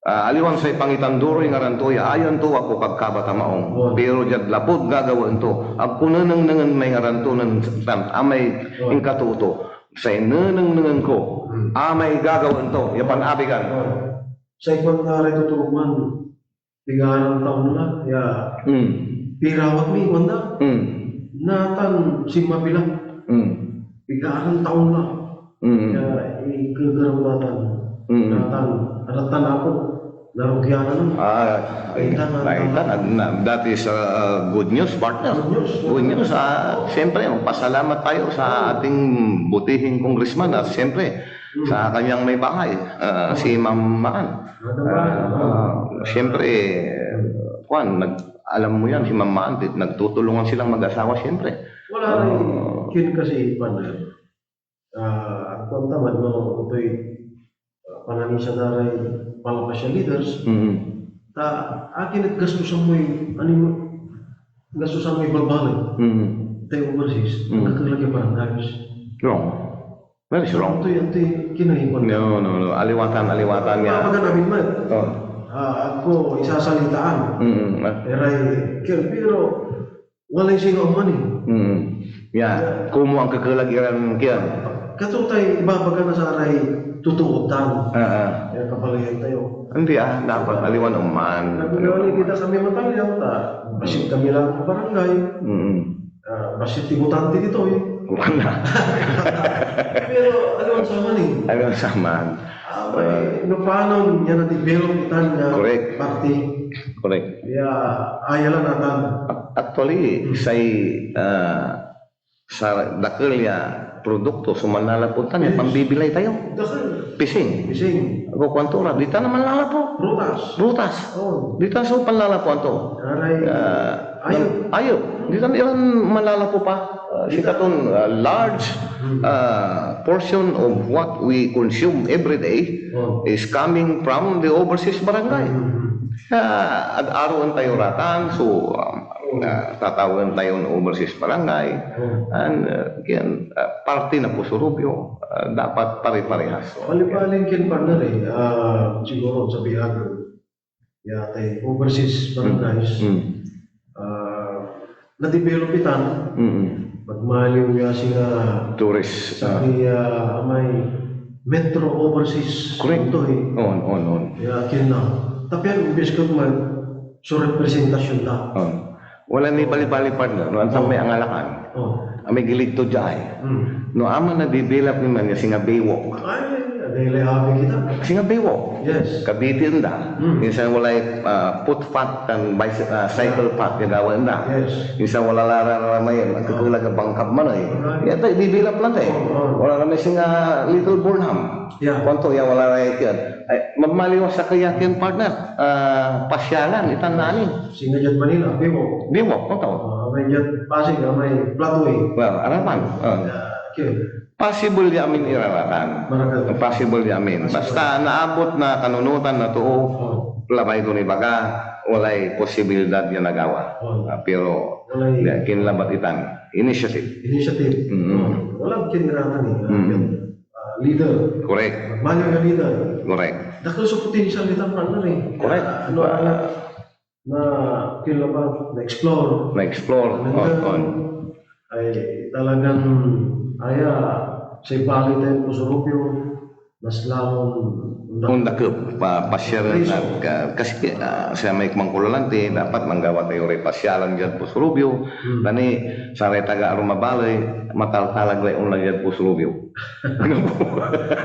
Ah, aliwan say pangitanduro, ingaran to ya, ayan to ako kagkabat a maong. Oo. Pero diad lapud gagawaen to, ag ko nenengnengen may ngaran to nen tan amay Oo. inkatoo to. Say nenengnengen ko, Hmm. amay gagawaen to, ya panabigan. Oo. Say kuan da ray totoo man, pigaran taon la ya Hmm. pirawat mi, kuan da. Hmm. Natan sinmabi la. Hmm. Pigaran taon la Hmm. ya ikegerem da tan. Hmm. Natan, aratan ako. Narugyan, ano? Ah, ay, Nakita na, ay, na, na, that is, uh, good news, partner. Good news. Good news, ah, siyempre, magpasalamat tayo sa ating butihing congressman at siyempre, Hmm. sa kanyang may bahay, ah, si Ma'am Maan. Ano ba? Ah, ah, siyempre, kwan, nag-, alam mo yan, si Ma'am Maan, di-, nagtutulungan silang mag-asawa, siyempre. Wala rin. Ah. Kin kasi, partner. Ah, agko antaman no antoy, ah, pananisia da ray palapasya leaders. Mm. Ta akin et gastusan moy, ani mo, gastusan moy balbaleg. Mm. Tay overseas, Mm. anggakelag ya barangay. Wrong. That is wrong. Antoy, antoy kinahipan. No, no, no. Aliwatan, aliwatan niya. Papagan amin met. Oh. Ah, agko isasalitaan. Mm, ah. Eray, kel-, pero walay singa oman eh. Mm. Ya, Ya. Komo angkekelag iran kian. Kato tay ibabaga na saray totoo tan. Ah, ah. Ya, kabalayan tayo. Hindi, ah, dapat aliwan oman. Nagmimali kita kami matalyaw ta. Basit kami lang sa barangay. Mm. Ah, basit ti botante ditoy. Wala. Pero aliwan saman eh. Aliwan saman. Ah, may, Ah. no panon ya na-develop itan ya Correct. parti. Correct. Ya, aya la natan. Ac-, actually, Hmm. say, ah, sa dakel ya produkto so manlalapud tan ya Yes. pambibilay tayo. Dakel. Pising. Pising. Kuanto ra, ditan a manlalapu. Prutas. Prutas. Oh. Ditan so panlalapuan to. Aray. Ah, Ayup. Ayup. Ditan iran manlalapu pa. Ah, Ditan. sikaton, ah, large, Hmm. ah, portion of what we consume every day Oh. is coming from the overseas barangay. Hmm. Ah, ag-aroen tayo ratan, so, um, Oh. ah, tatawagen tayon overseas barangay. Oh. And, ah, again, ah, parte na Puso Rubio, ah, dapat pare-parehas. Bali-bali ken, partner, eh, ah, siguro sabihan, ya tay overseas Mm. barangays, Mm. ah, na-develop itan, Mm. magmaliw ya singa Tourist, ah. sakey, ah, amay Metro Overseas. Correct. Ito, eh. On, on, on. Ya, akin na. Tapi ang imbes ko man, so representasyon na. On. Wala ni bali-bali, partner, no? Antam Oh. may angalakan. Oh. Amay gilig to diay. Hmm. No, aman na-develop ni man ya singa Baywalk. Ay, ay, ay, abi kita. Singa Baywalk. Yes. Cavite enda. Hmm. Insan walay, ah, footpath tan bicy-, ah, cycle Yeah. path ya gawaen da. Yes. Insan wala la ra, ra may Oh. angkekelag a bangkab man, eh. Alright. Yan tayo, develop lang tayo. Oh, oh. Wala ra may singa Little Burnham. Yeah. Kuanto, ya wala ra yan. Ay, magmaliw a sakey ya ken, partner. Ah, pasyalan, itan na ani. Singa diad Manila, Baywalk. Baywalk, kuanto? Ah, may diad Pasig, ah, may Flatway. Well, arapan. Ah. Yeah, okay. Possible ya amin iraratan. Marakal. Possible ya amin. Possible. Basta naabot na kanunotan na too, Oh. labay kon ibaga, walay posibilidad ya nagawa. Oh. Ah, pero, Walay ya, kinlabat itan. Initiative. Initiative. Mm. Oh. Walang kiniratan eh. Mm. Ah, leader. Correct. Magmaliw na leader. Correct. Dakel so potential itan, partner, eh. Correct. Ah, ano, Ah, ano, na kinlabat, na-explore. Na-explore. Talagang On, on. ay talagang, aya, say pali tayo Puso Rubio, mas lalong Ondakep, pa-, pasyalan Preso. na, ka-, kasi, ah, sa may Mangkulalanti, dapat manggawa tayo ray pasyalan diad Puso Rubio. Hmm. Tani, saray taga arum a baley, mataltalag lay onla diad Puso Rubio. Anggapo,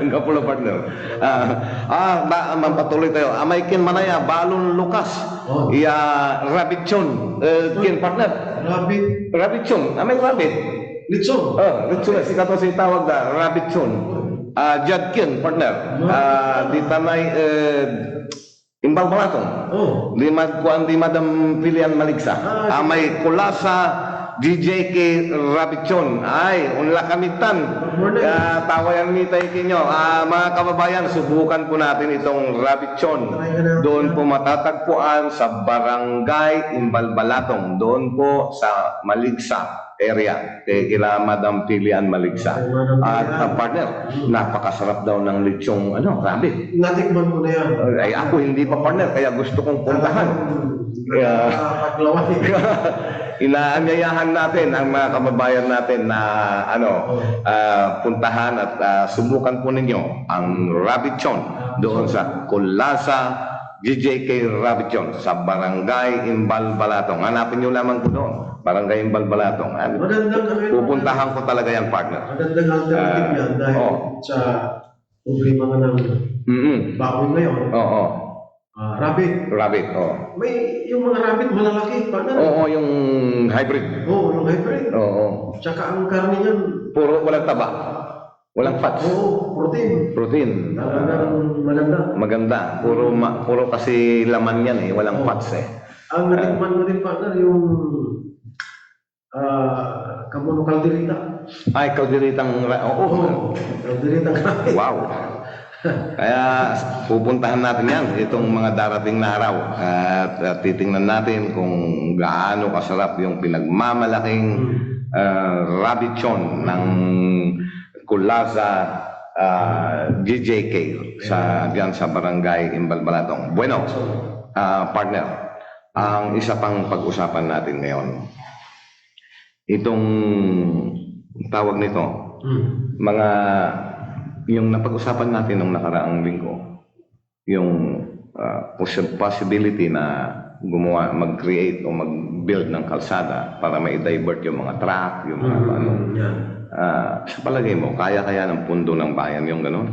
anggapo la, partner. Ah, ah, ba-, manpatuloy tayo. Amay kin manaya, Balon Lucas. Oh. Ya, Rabichon. Eh, kin, partner? Rabbit. Rabichon. Amay rabbit. Litson. Ah, litson. Sikato say tawag da, Rabichon. Oh. Ah, diad kin, partner. Ah, ditan ay, eh, Imbalbalatong. Oh. Di mad-, kuan di Madam Filian Maligsa. Ah, sige. Amay Kulasa, D J K Rabichon. Ay, onla kami tan. Good morning. Ah, tawayan mi tayo kinyo. Ah, mga kababayan, subukan po natin itong Rabichon. Try ka na. Doon po matatagpuan sa Barangay Imbalbalatong. Doon po sa Maligsa area, kay kila Madam Filian Maligsa. Kay Madam At, Filian. ah, partner, Hmm. napakasarap daw ng lechong, ano, rabbit. Natikman ko na yan. Ay, ako hindi pa, partner, kaya gusto kong puntahan. Ah, Kaya, ah, paglaway. inaanyayahan natin ang mga kababayan natin na, ano, Oh. ah, puntahan at, ah, subukan po ninyo ang Rabichon Ah, doon so sa Kulasa, D J K Rabichon sa Barangay Imbalbalatong. Hanapin niyo lamang po doon, Barangay Imbalbalatong. Ano? Magandang ano yun? Pupuntahan ko talaga yan, partner. Magandang alternative Ah, yan dahil oh. sa problema nga ng Mm-mm. baboy ngayon. Oo. Ah, rabbit. Rabbit, oh. May, yung mga rabbit malalaki, partner. Oo, yung hybrid. Oo, yung hybrid. Oo. Tsaka ang karne niyan. Puro walang taba. Walang fats. Oo, protein. Protein. Talagang maganda. Maganda. Puro ma-, puro kasi laman yan eh. Walang Oo. fats eh. Ang Ah. natikman ko din, partner, yung ah, kamuno kaldereta. Ay, kalderetang ra-, oo. Oo, kalderetang rabbit. Wow. Kaya pupuntahan natin yan, itong mga darating na araw. At, at titingnan natin kung gaano kasarap yung pinagmamalaking, Hmm. ah, rabichon ng Kulaza, ah, G J K sa, diyan sa Barangay Imbalbalatong. Bueno, ah, partner, ang isa pang pag-usapan natin ngayon, itong tawag nito, Hmm. mga, yung napag-usapan natin nung nakaraang linggo, yung, ah, possi-, possibility na gumawa, mag-create o mag-build ng kalsada para ma-divert yung mga truck, yung mga Hmm, ano. yeah. Ah, sa palagay mo, kaya kaya ng pondo ng bayan yung gano'n?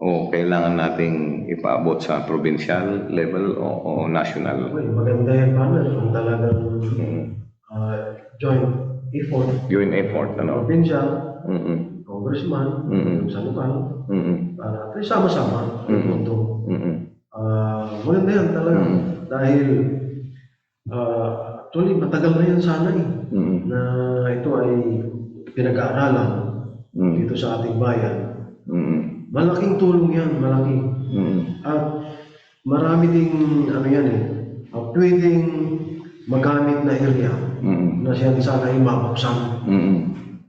O kailangan nating ipaabot sa provincial level o, o national? Uy, maganda yan, partner, kung talagang Mm. ah, joint effort. Joint effort, ano? Probinsya, Mm-mm. congressman, Mm-mm. sa lokal, Mm-mm. para at least sama-sama, Mm-mm. punto. Mm-mm. Ah, maganda yan talaga. Mm-mm. Dahil, ah, actually, matagal na yan sana eh, Mm-mm. na ito ay pinag-aaralan Mm. dito sa ating bayan. Mm-mm. Malaking tulong yan, malaki. Mm-mm. At marami ding, ano yan eh, ah, pwedeng magamit na area Mm. na siya sana ay mabuksan Mm.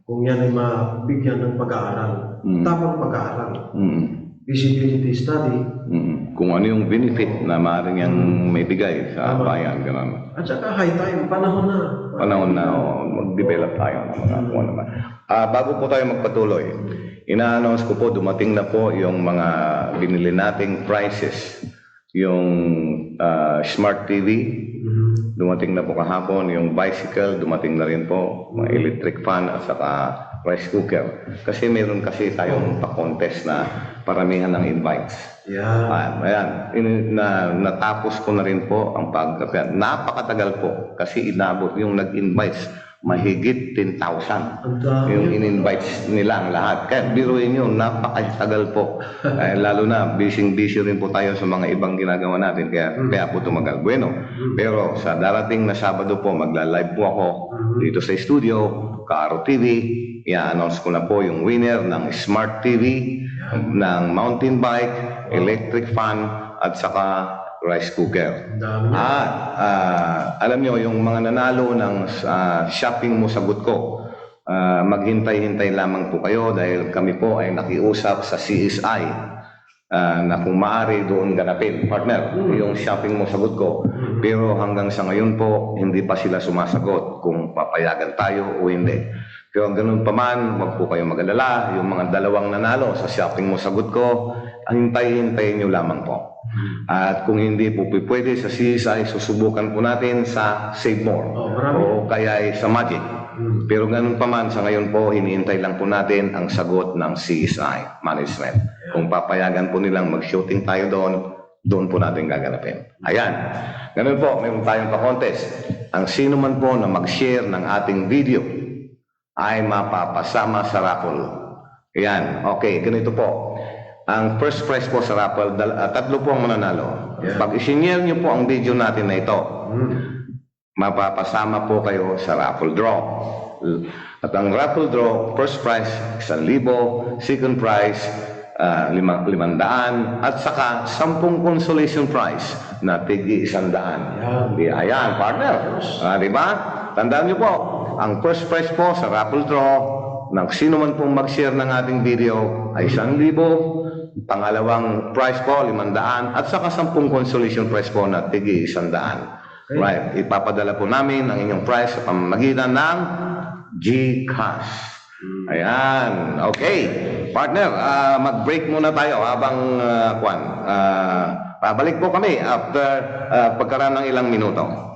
kung yan ay mabigyan ng pag-aaral. Mm. Tamang pag-aaral. Mm. Feasibility study. Mm. Kung ano yung benefit na maaaring yang Mm. maibigay sa Tama. bayan, gano'n. At saka high time, panahon na. Panahon na, oh, mag-develop tayo ng mga Mm. kung ano man. Ah, bago po tayo magpatuloy, ina-announce ko po, dumating na po yung mga binili nating prizes. Yung, ah, smart T V, Mhm. dumating na po kahapon. Yung bicycle, dumating na rin po. Mga Mhm. electric fan at saka rice cooker. Kasi meron kasi tayong Oh. pa-contest na paramihan ng invites. Yeah. Ah, ayan. In-, na, natapos ko na rin po ang pag-, napakatagal po. Kasi inabot yung nag-invites. Mahigit ten thousand Ang dami. yung in-invite nila ang lahat. Kaya biruin nyo, napakatagal po. Eh, lalo na, busy-busy rin po tayo sa mga ibang ginagawa natin, kaya, Hmm. kaya po tumagal. Bueno, Hmm. pero sa darating na Sabado po, magla-live po ako Hmm. dito sa studio, Kaaro T V. I-announce ko na po yung winner ng Smart T V, Yan. ng mountain bike, Wow. electric fan, at saka rice cooker. Ang dami. At, ah, alam nyo, yung mga nanalo ng, ah, Shopping Mo Sagot Ko, ah, maghintay-hintay lamang po kayo dahil kami po ay nakiusap sa C S I, ah, na kung maaari doon ganapin, partner, Hmm. yung Shopping Mo Sagot Ko. Hmm. Pero hanggang sa ngayon po, hindi pa sila sumasagot kung papayagan tayo o hindi. Pero ganun pa man, huwag po kayong mag-alala. Yung mga dalawang nanalo sa Shopping Mo Sagot Ko, hintay-hintayin nyo lamang po. Hmm. At kung hindi po pwede sa C S I, susubukan po natin sa Save More. Oh, marami. O kaya ay sa Magic. Hmm. Pero ganun pa man, sa ngayon po, hinihintay lang po natin ang sagot ng C S I management. Yeah. Kung papayagan po nilang mag-shooting tayo doon, doon po natin gaganapin. Ayan. Ganun po, meron tayong pa-contest. Ang sino man po na mag-share ng ating video, ay mapapasama sa raffle. Ayan. Okay, ganito po. Ang first prize po sa raffle, dal-, ah, tatlo po ang mananalo. Yeah. Pag isinare nyo po ang video natin na ito, Hmm. mapapasama po kayo sa raffle draw. At ang raffle draw, first prize, isang libo, second prize, ah, lima, limandaan, at saka sampung consolation prize na tig-isandaan. Yan. Di, ayan, partner. Yes. Ah, di ba? Tandaan niyo po, ang first prize po sa raffle draw ng sino man pong mag-share ng ating video ay isang libo, pangalawang prize po, limandaan, at saka sampung consolation prize po na tig-isandaan. Okay. Right. Ipapadala po namin ang inyong prize sa pamamagitan ng GCash. Hmm. Ayan. Okay. Partner, ah, mag-break muna tayo habang, ah, kwan. Ah, babalik po kami after, ah, pagkaraan ng ilang minuto.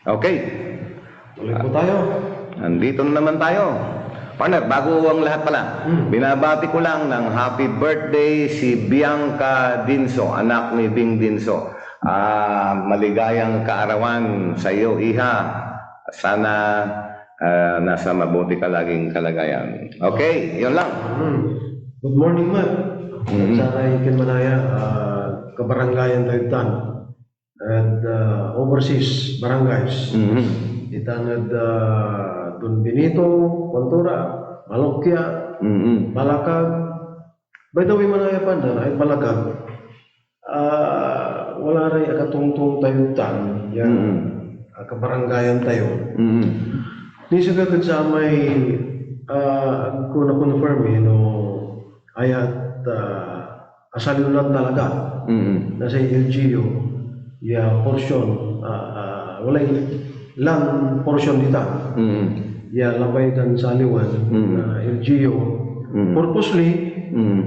Okay. Tuloy po tayo. Nandito na naman tayo. Partner, bago ang lahat pala, Hmm. binabati ko lang ng happy birthday si Bianca Dinso, anak ni Bing Dinso. Ah, maligayang kaarawan sa iyo, iha. Sana, ah, nasa mabuti ka laging kalagayan. Okay, yun lang. Hmm. Good morning, Matt. Mhm. Saray ken manaya, ah, kabarangayan tayo tan. Ed, ah, overseas barangays. Mhm. Ditan ed, ah, Don Benito, Ventura, Malokia, Mhm. Balakag. By the way, manaya, partner, ay Balakag. Ah, wala ray akatongtong tayo tan, ya, Mm. ah, kabarangayan tayo. Mm. Nisegat ed samay, ah, ag ko na-confirm, eh, no, ayat, ah, asaliw lan talaga Mm. na say L G U, ya portion, ah, ah, walay lan portion dita. Mm. Ya labay dan saliwan Mm. na L G U. Mm. Purposely, Mm.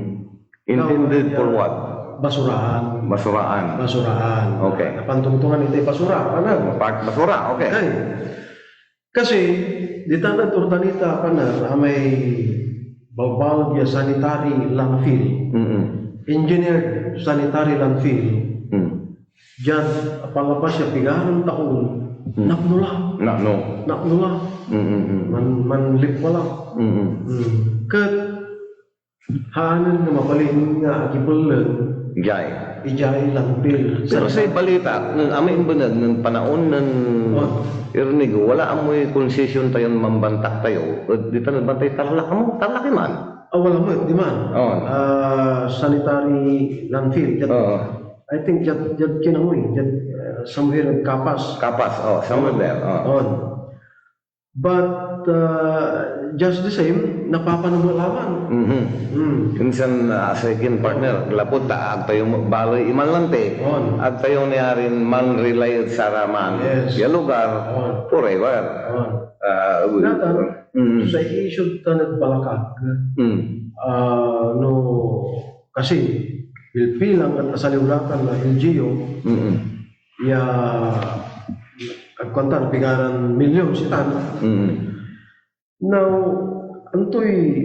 Intended for what? Basuraan. Basuraan. Basuraan. Okay. Napantungtungan itay basura, ano? Part basura, okay. Okay. Kasi, ditan ed Urdaneta, partner, amay babaleg ya sanitary landfill. Mm-mm. Engineered sanitary landfill. Mm. Diad palabas ya pigaran taon, Mm. napno la. Napno. Napno la. Mm-mm. Man-, manlipwa la. Mm-mm. Mm. Ket Haanen nga mabalin nga akibelen Jay. Ijay landfill. Pero say balita, nen amay imbeneg nen panaon nen Oh. Ernigo, wala amoy konsesyon tayon mambantak tayo. Eh, di ta nabantay Tarlac mo, Tarlac man. Ah, wala mo, di man. Oh. Ah, sanitary landfill. Diyan, Oo. I think diyan, diyan kinamoy, diyan, uh, somewhere in Capas. Capas, oh, somewhere there. Oh. On. But, uh, just the same, napapanam la man. Mhm. Mm. Insan, ah, say kin partner, lapud ta ag tayo ma-, baley iman lanti, On. ag tayo niarin man-rely ed saraman Yes. ya lugar On. forever. On. Ah, Natan, mm. say issue tan ed Balakag, Mm. ah, no, kasi, bilbilang et asaliw la tan na L G U, Mm. ya, agkuan tan, pigaran milyon sitan. Mm. Now, antoy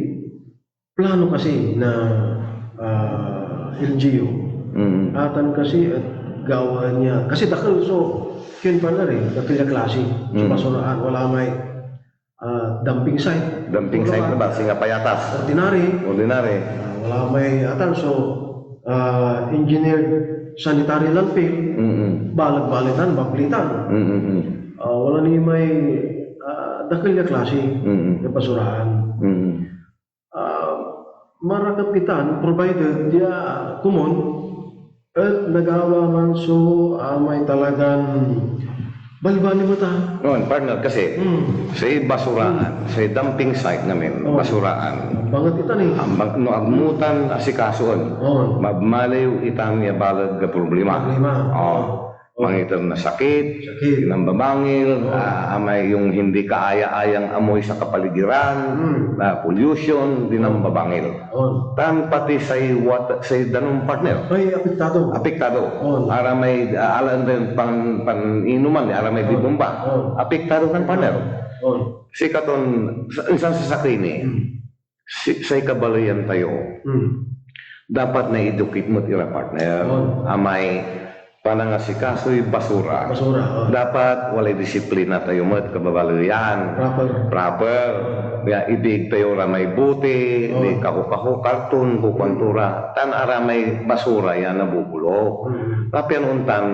plano kasi na, ah, L G U? Mm. Atan kasi et gawaen ya, kasi dakel so, ken partner eh, dakel ya klase. So, Mm. basuraan, wala may, ah, dumping site. Dumping site na ba? Singa payatas. Ordinary. Ordinary. Ah, wala may atan, so, ah, engineered sanitary landfill. Mm-mm. Baleg-balegan, bablitan. Mm-mm. Ah, wala ni may, ah, dakel ya klase Mm-mm. ya basuraan. Mm-mm. Ah, marakep itan, provided ya komon, et nagawa man so, ah, may talagan balibali met a. On, partner, kasi Hmm. say basuraan, Hmm. say dumping site namin, Oh. basuraan. Ambanget itan eh. Ambang, no agmutan, asikasoen. On. Mabmaliw itan ya baleg a problema. Problema. Oh. Oh. Mangiter na sakit, Sakit. tinambabangil, Oh. ah, amay yung hindi kaaya-ayang amoy sa kapaligiran, Hmm. ah, pollution, tinambabangil. On. Tan pati say wat-, say danum, partner. Ay, apektado. Apektado. On. Aramay, ah, alaan tayon pan-, paninuman, aramay On. bibomba. On. Apektado tan, partner. On. Sikaton, sa, insan sa sakey ni, Hmm. si, say kabaleyan tayo, Hmm. dapat na-educate met ira, partner. On. Amay panangasikasoy basura. Basura, oh. Dapat walay disiplina tayo met, kababaleyan. Proper. Proper. Ya, idiig tayo ra may bote, Oh. di kaho-kaho, karton, kukuanto ra. Tan aramay basura ya nabubulok. Mm. Kapian ontan,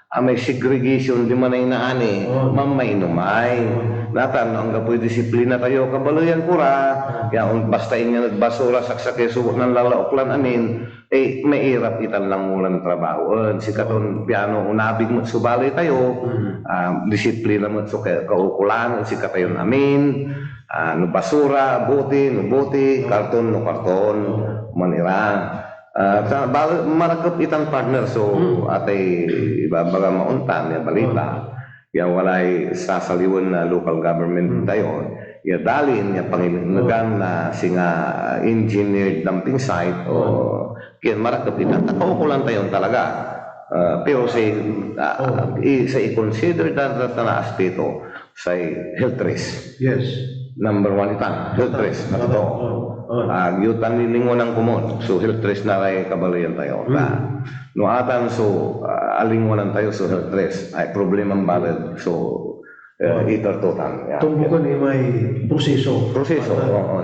amay segregation, diman ay naani, Oh. mamainomay. Oh. Natan, no anggapoy disiplina tayo, kabaleyan ko ra, Oh. ya, on, basta ingen ed basura, saksakey so nanlalaok lan amin, eh, mairap itan langoran trabahoen. Sikaton piano onabig met so baley tayo, Mm. ah, disiplina met so ka-, kaukolan ed sikatayon amin. Ah, no basura, bote, no bote, karton, no karton, manira. Ah, ta-, bal-, marakep itan, partner, so Mm. atay ibabaga maontan ya balita. Ya walay sasaliwen na local government Hmm. tayo, ya dalin ya panginegan na singa engineered dumping site o Hmm. kaya marakep itan, ta kaukolan tayon talaga. Ah, pero say, ah, Oh. i-, say i-consider da, da, da na aspeto, say health risk. Yes. Number one itan, health Tama, risk, na tama. totoo. Oh, oh. Ah, yu tan lingonan komon, so health risk na ray kabaleyan tayo. Hmm. Ta, no atan so, ah, alingwanan tayo so health risk, ay probleman balet so, eh, Oh. iter to tan. Yeah. Tumbukan imay proseso. Proseso, Para, oo.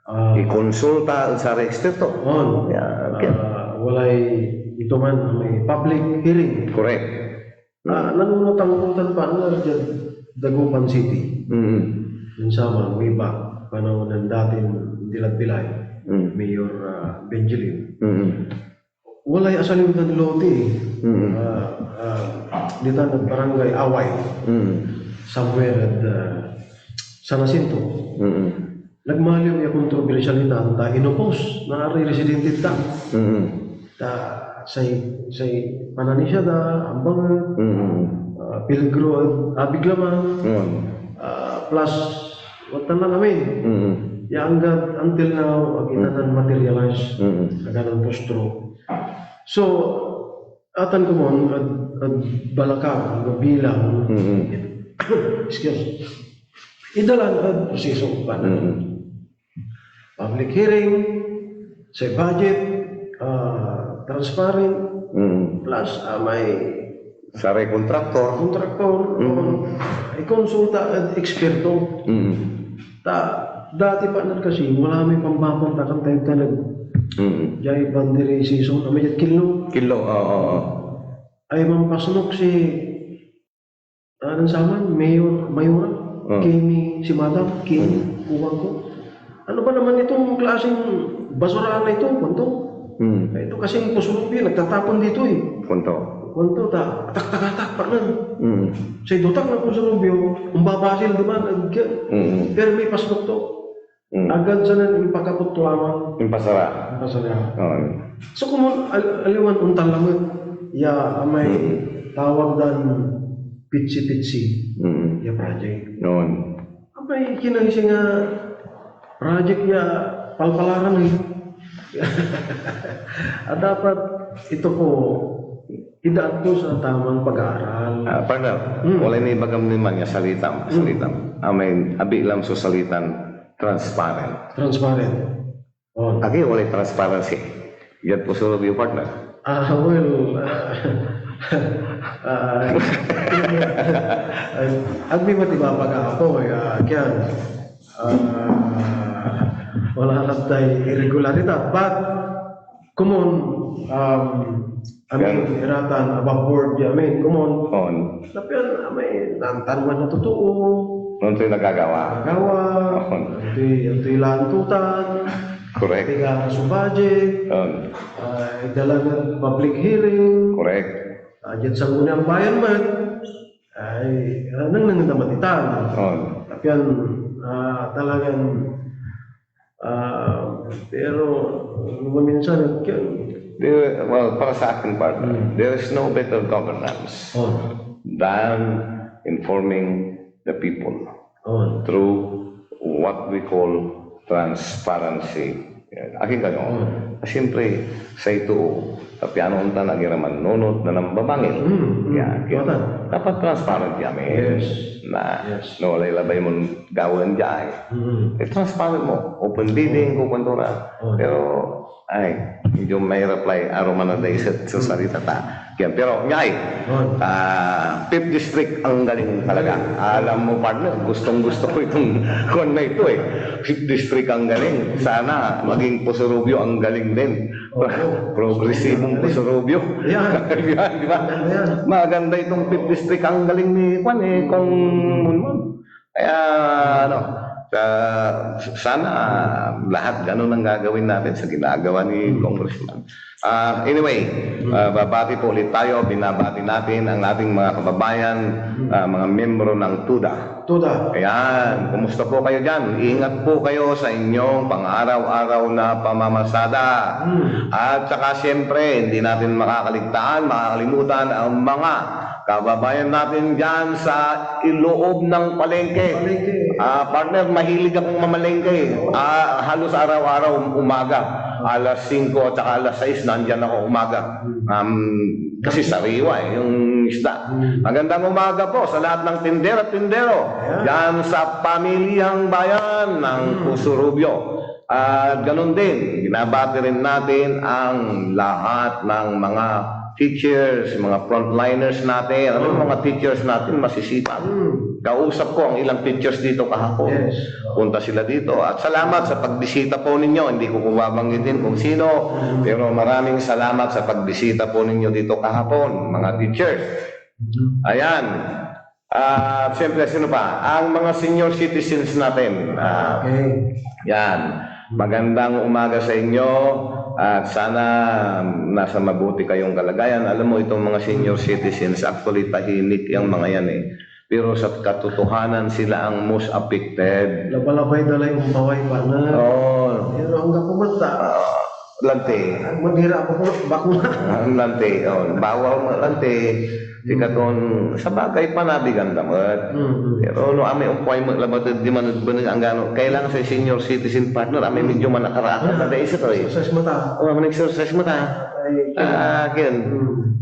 ah, Ikonsulta ed saray eksperto. On. Yeah, okay. Ah, walay ito man, may public hearing. Correct. Ah, Mm. nanunotang ko tan, partner, diad Dagupan City. Mm. Yan saman, way back, panahon nen datin dilad bilay, Mm. Mayor, ah, Benjamin. Mm. Walay asaliw tan lote, eh. Mm. Ah, ah, ditan ed Barangay Away, Mm. somewhere at, ah, San Jacinto. Mm. Nagmaliw ya kontrobersyal itan, ta inopos na aray residente da. Mm. Ta say, say pananisia da, ambanget, Mm. ah, peligro ed abig laman, Mm. ah, plus, watan lang amin. Mm. Ya anggad until now, ag itan Mm. nan-materialize, Mm. ag itan nanpostro. So, atan komon, ed, ed balakang, ed bilang, Mm. excuse, idalan ed proseso, partner. Mm. Public hearing, say budget, ah, transparent, Mm. plus, ah, may Saray kontraktor. kontraktor, Mm. ikonsulta ed eksperto. Mm. Ta, dati, partner, kasi, wala may pambabanta kan tayo talaga. Mm. Diay bandiri season, amay diad Kinlog. Kinlog, oo, oo. Ay, mampasnok si Anong saman? Mayor, Mayora? Hmm. Kimi, si Madam, Kimi, Hmm. kuwan ko. Ano ba naman itong klaseng basurahan na ito? Kuwanto. Hmm. Ito kasing Kusurupio, nagtatapon dito eh. Kuwanto. Kuwanto, ta, atak-atak, partner. Hmm. Say dotak na Kusurupio, umbabasil diman, agyan. Hmm. Pero may pasnok to. Mm. Agad sanan impakapot to laman. Impasara. Impasara. Oo. So, komon, al-, aliwan ontan lamet ya amay Mm. tawag dan pitsi-pitsi Mm. ya project. Noon. Amay kinay singa project ya palpalaran eh. A dapat ito po, idaan to sa tamang pag-aaral. Ah, partner, Hmm. walay nibagam ni man ya salitam, Hmm. salitam. Amay abilam so salitan transparent. Transparent. Oh. Agi, walay transparency. Diad Kusurupio, partner. Ah, well, ah, ah, ag mi matibabaga ako, ya, kaya, ah, wala lang tay irregularidad. But, komon, um, I mean, Yan. Iratan, above board, ya, I mean, komon. On. Tapian, ah, may nantaruan na totoo. Antoy nagagawa? Nagawa. On. Antoy, antoy lantutan. Correct. Antoy nga so budget. On. Ah, idala na public hearing. Correct. Ah, diad sangguniang bayan man. Ay, ah, nangnangan naman itan. On. Tapian, ah, talagan Ah, pero, maminsan, kaya There, well, para sa akin, partner, Hmm. there is no better governance Oh. than informing the people Oh. through what we call transparency. Akin kayo? Oh. Siyempre, say too, ta piano ontan ag ira mannunot na nambabangil. Mm, mm. Ya, kaya Wala. dapat transparent ya amin. Yes. Na, Yes. no, walay labay mon gawaen diay. Mm. Eh, transparent mo. Open bidding, Oh. kukuanto ra. Oh. Pero, ay, medyo mahirap lay aruman na daiset so Mm. salita ta. Yan, pero, nyay, ah, Fifth District ang galing talaga. Alam mo, partner, gustong-gusto ko itong kuwan na ito eh. Fifth District ang galing. Sana maging Puso Rubio ang galing din. Progresibong Puso Rubio. Yan. Yan, di ba? Maganda yan. Maganda itong Fifth District ang galing ni kuwan eh, Kong Munmun. Kaya, ano, sa, sana lahat ganun ang gagawin natin sa ginagawa ni Congressman. Ah, anyway, ah, babati po ulit tayo. Binabati natin ang ating mga kababayan, ah, mga miyembro ng TUDA. TUDA. Ayan, kumusta po kayo dyan? Ingat po kayo sa inyong pang-araw-araw na pamamasada. At saka siyempre, hindi natin makakaligtaan, makakalimutan ang mga kababayan natin dyan sa iloob ng palengke. Palengke. Ah, partner, mahilig akong mamalengke. Ah, halos araw-araw umaga. Alas singko at saka alas sais, nandyan ako umaga. Um, kasi sariwa eh, yung isda. Magandang umaga po sa lahat ng tindera at tindero dyan sa pamilyang bayan ng Puso Rubio. At ganun din, binabati rin natin ang lahat ng mga teachers, mga frontliners natin. Alam mo, mga teachers natin, masisipag. Kausap ko ang ilang teachers dito kahapon. Punta sila dito. At salamat sa pagbisita po ninyo. Hindi ko po babanggitin kung sino, pero maraming salamat sa pagbisita po ninyo dito kahapon, mga teachers. Ayan. Ah, siyempre, sino pa? Ang mga senior citizens natin. Ah, yan. Magandang umaga sa inyo at sana nasa mabuti kayong kalagayan. Alam mo, itong mga senior citizens, actually, tahimik yang mga yan eh. Pero sa katotohanan, sila ang most affected. Labalabay da lay ompaway, partner. Oo. Pero anggapo met ta. Ah, lanti. Manira ako, bakuna. Ah, lanti, oh. Bawal met lanti. Sikaton, sabagay, panabigan da met. Pero no amay ompaway met labat ed diman ed beneg, anggano, kailangan say senior citizen, partner, amay medyo manakaraakar na daiset, oy. Exercise met ta. Oh, amay exercise met ta. Ah, ken.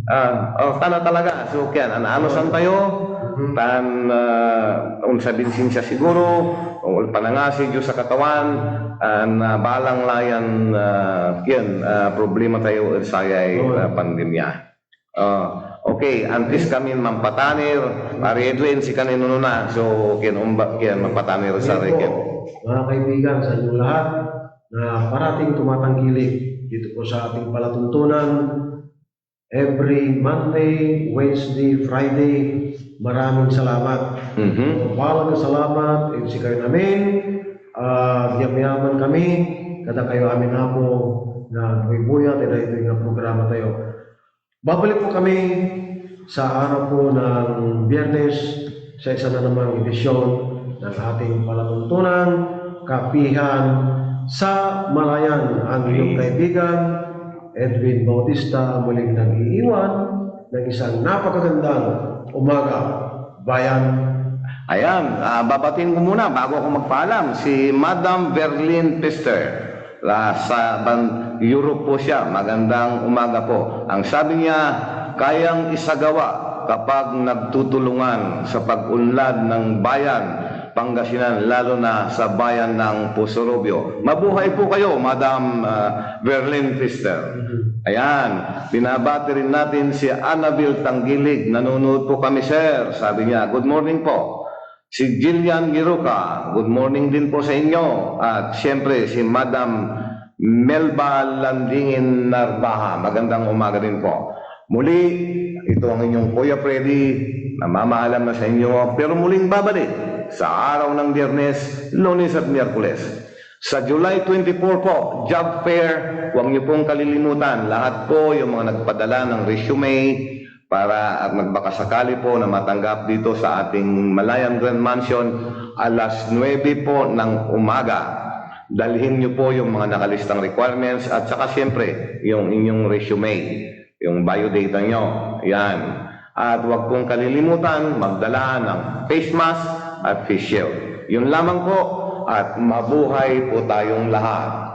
Ah, oh, tana talaga. So, ken, anaanosan tayo, tan, ah, onsabin sinsia siguro, o panangasi Dios a Katawan, ah, na balang layan, ah, ken, ah, problema tayo ed sayay, ah, pandemya. Ah, okay, antis kami mampatanir, Pare Edwin, sika ni nunona. So, ken, umba, ken, mampatanir, saray, ken. Mga kaibigan, sa inyong lahat, na parating tumatangkilik dito po sa ating palatuntunan every Monday, Wednesday, Friday. Maraming salamat. Palad na salamat ed sikayon amin. Ah, miyamyaman kami, kadakayo amin, Apo, na buybuyat ed daytoy nga programa tayo. Babalik po kami sa araw po ng Biyernes sa isa na namang edisyon ng ating palatuntunan, Kapihan sa Malayan, ang inyong kaibigan, Edwin Bautista, muling nag-iiwan ng isang napakagandang umaga, bayan. Ayan, ah, babatiin ko muna bago ako magpaalam, si Madam Verlyn Pester. La, sa ban-, Europe po siya. Magandang umaga po. Ang sabi niya, kayang isagawa kapag nagtutulungan sa pag-unlad ng bayan, Pangasinan, lalo na sa bayan ng Puso Rubio. Mabuhay po kayo, Madam, ah, Verlyn Pfister. Ayan, binabati rin natin si Annabel Tanggilig. "Nanonood po kami, sir," sabi niya. Good morning po. Si Jillian Giruca, good morning din po sa inyo. At siyempre, si Madam Melba Landingin Narbaha, magandang umaga din po. Muli, ito ang inyong Kuya Freddy, namamaalam na sa inyo, pero muling babalik sa araw ng Biyernes, Lunes at Miyerkules. Sa July twenty-four po, job fair, huwag niyo pong kalilimutan, lahat po yung mga nagpadala ng resume, para at magbakasakali po na matanggap dito sa ating Malayan Grand Mansion, alas nuebe po ng umaga. Dalhin niyo po yung mga nakalistang requirements at saka siyempre yung inyong resume, yung biodata nyo. Yan. At huwag pong kalilimutan magdala ng face mask at face shield. Yun lamang po at mabuhay po tayong lahat.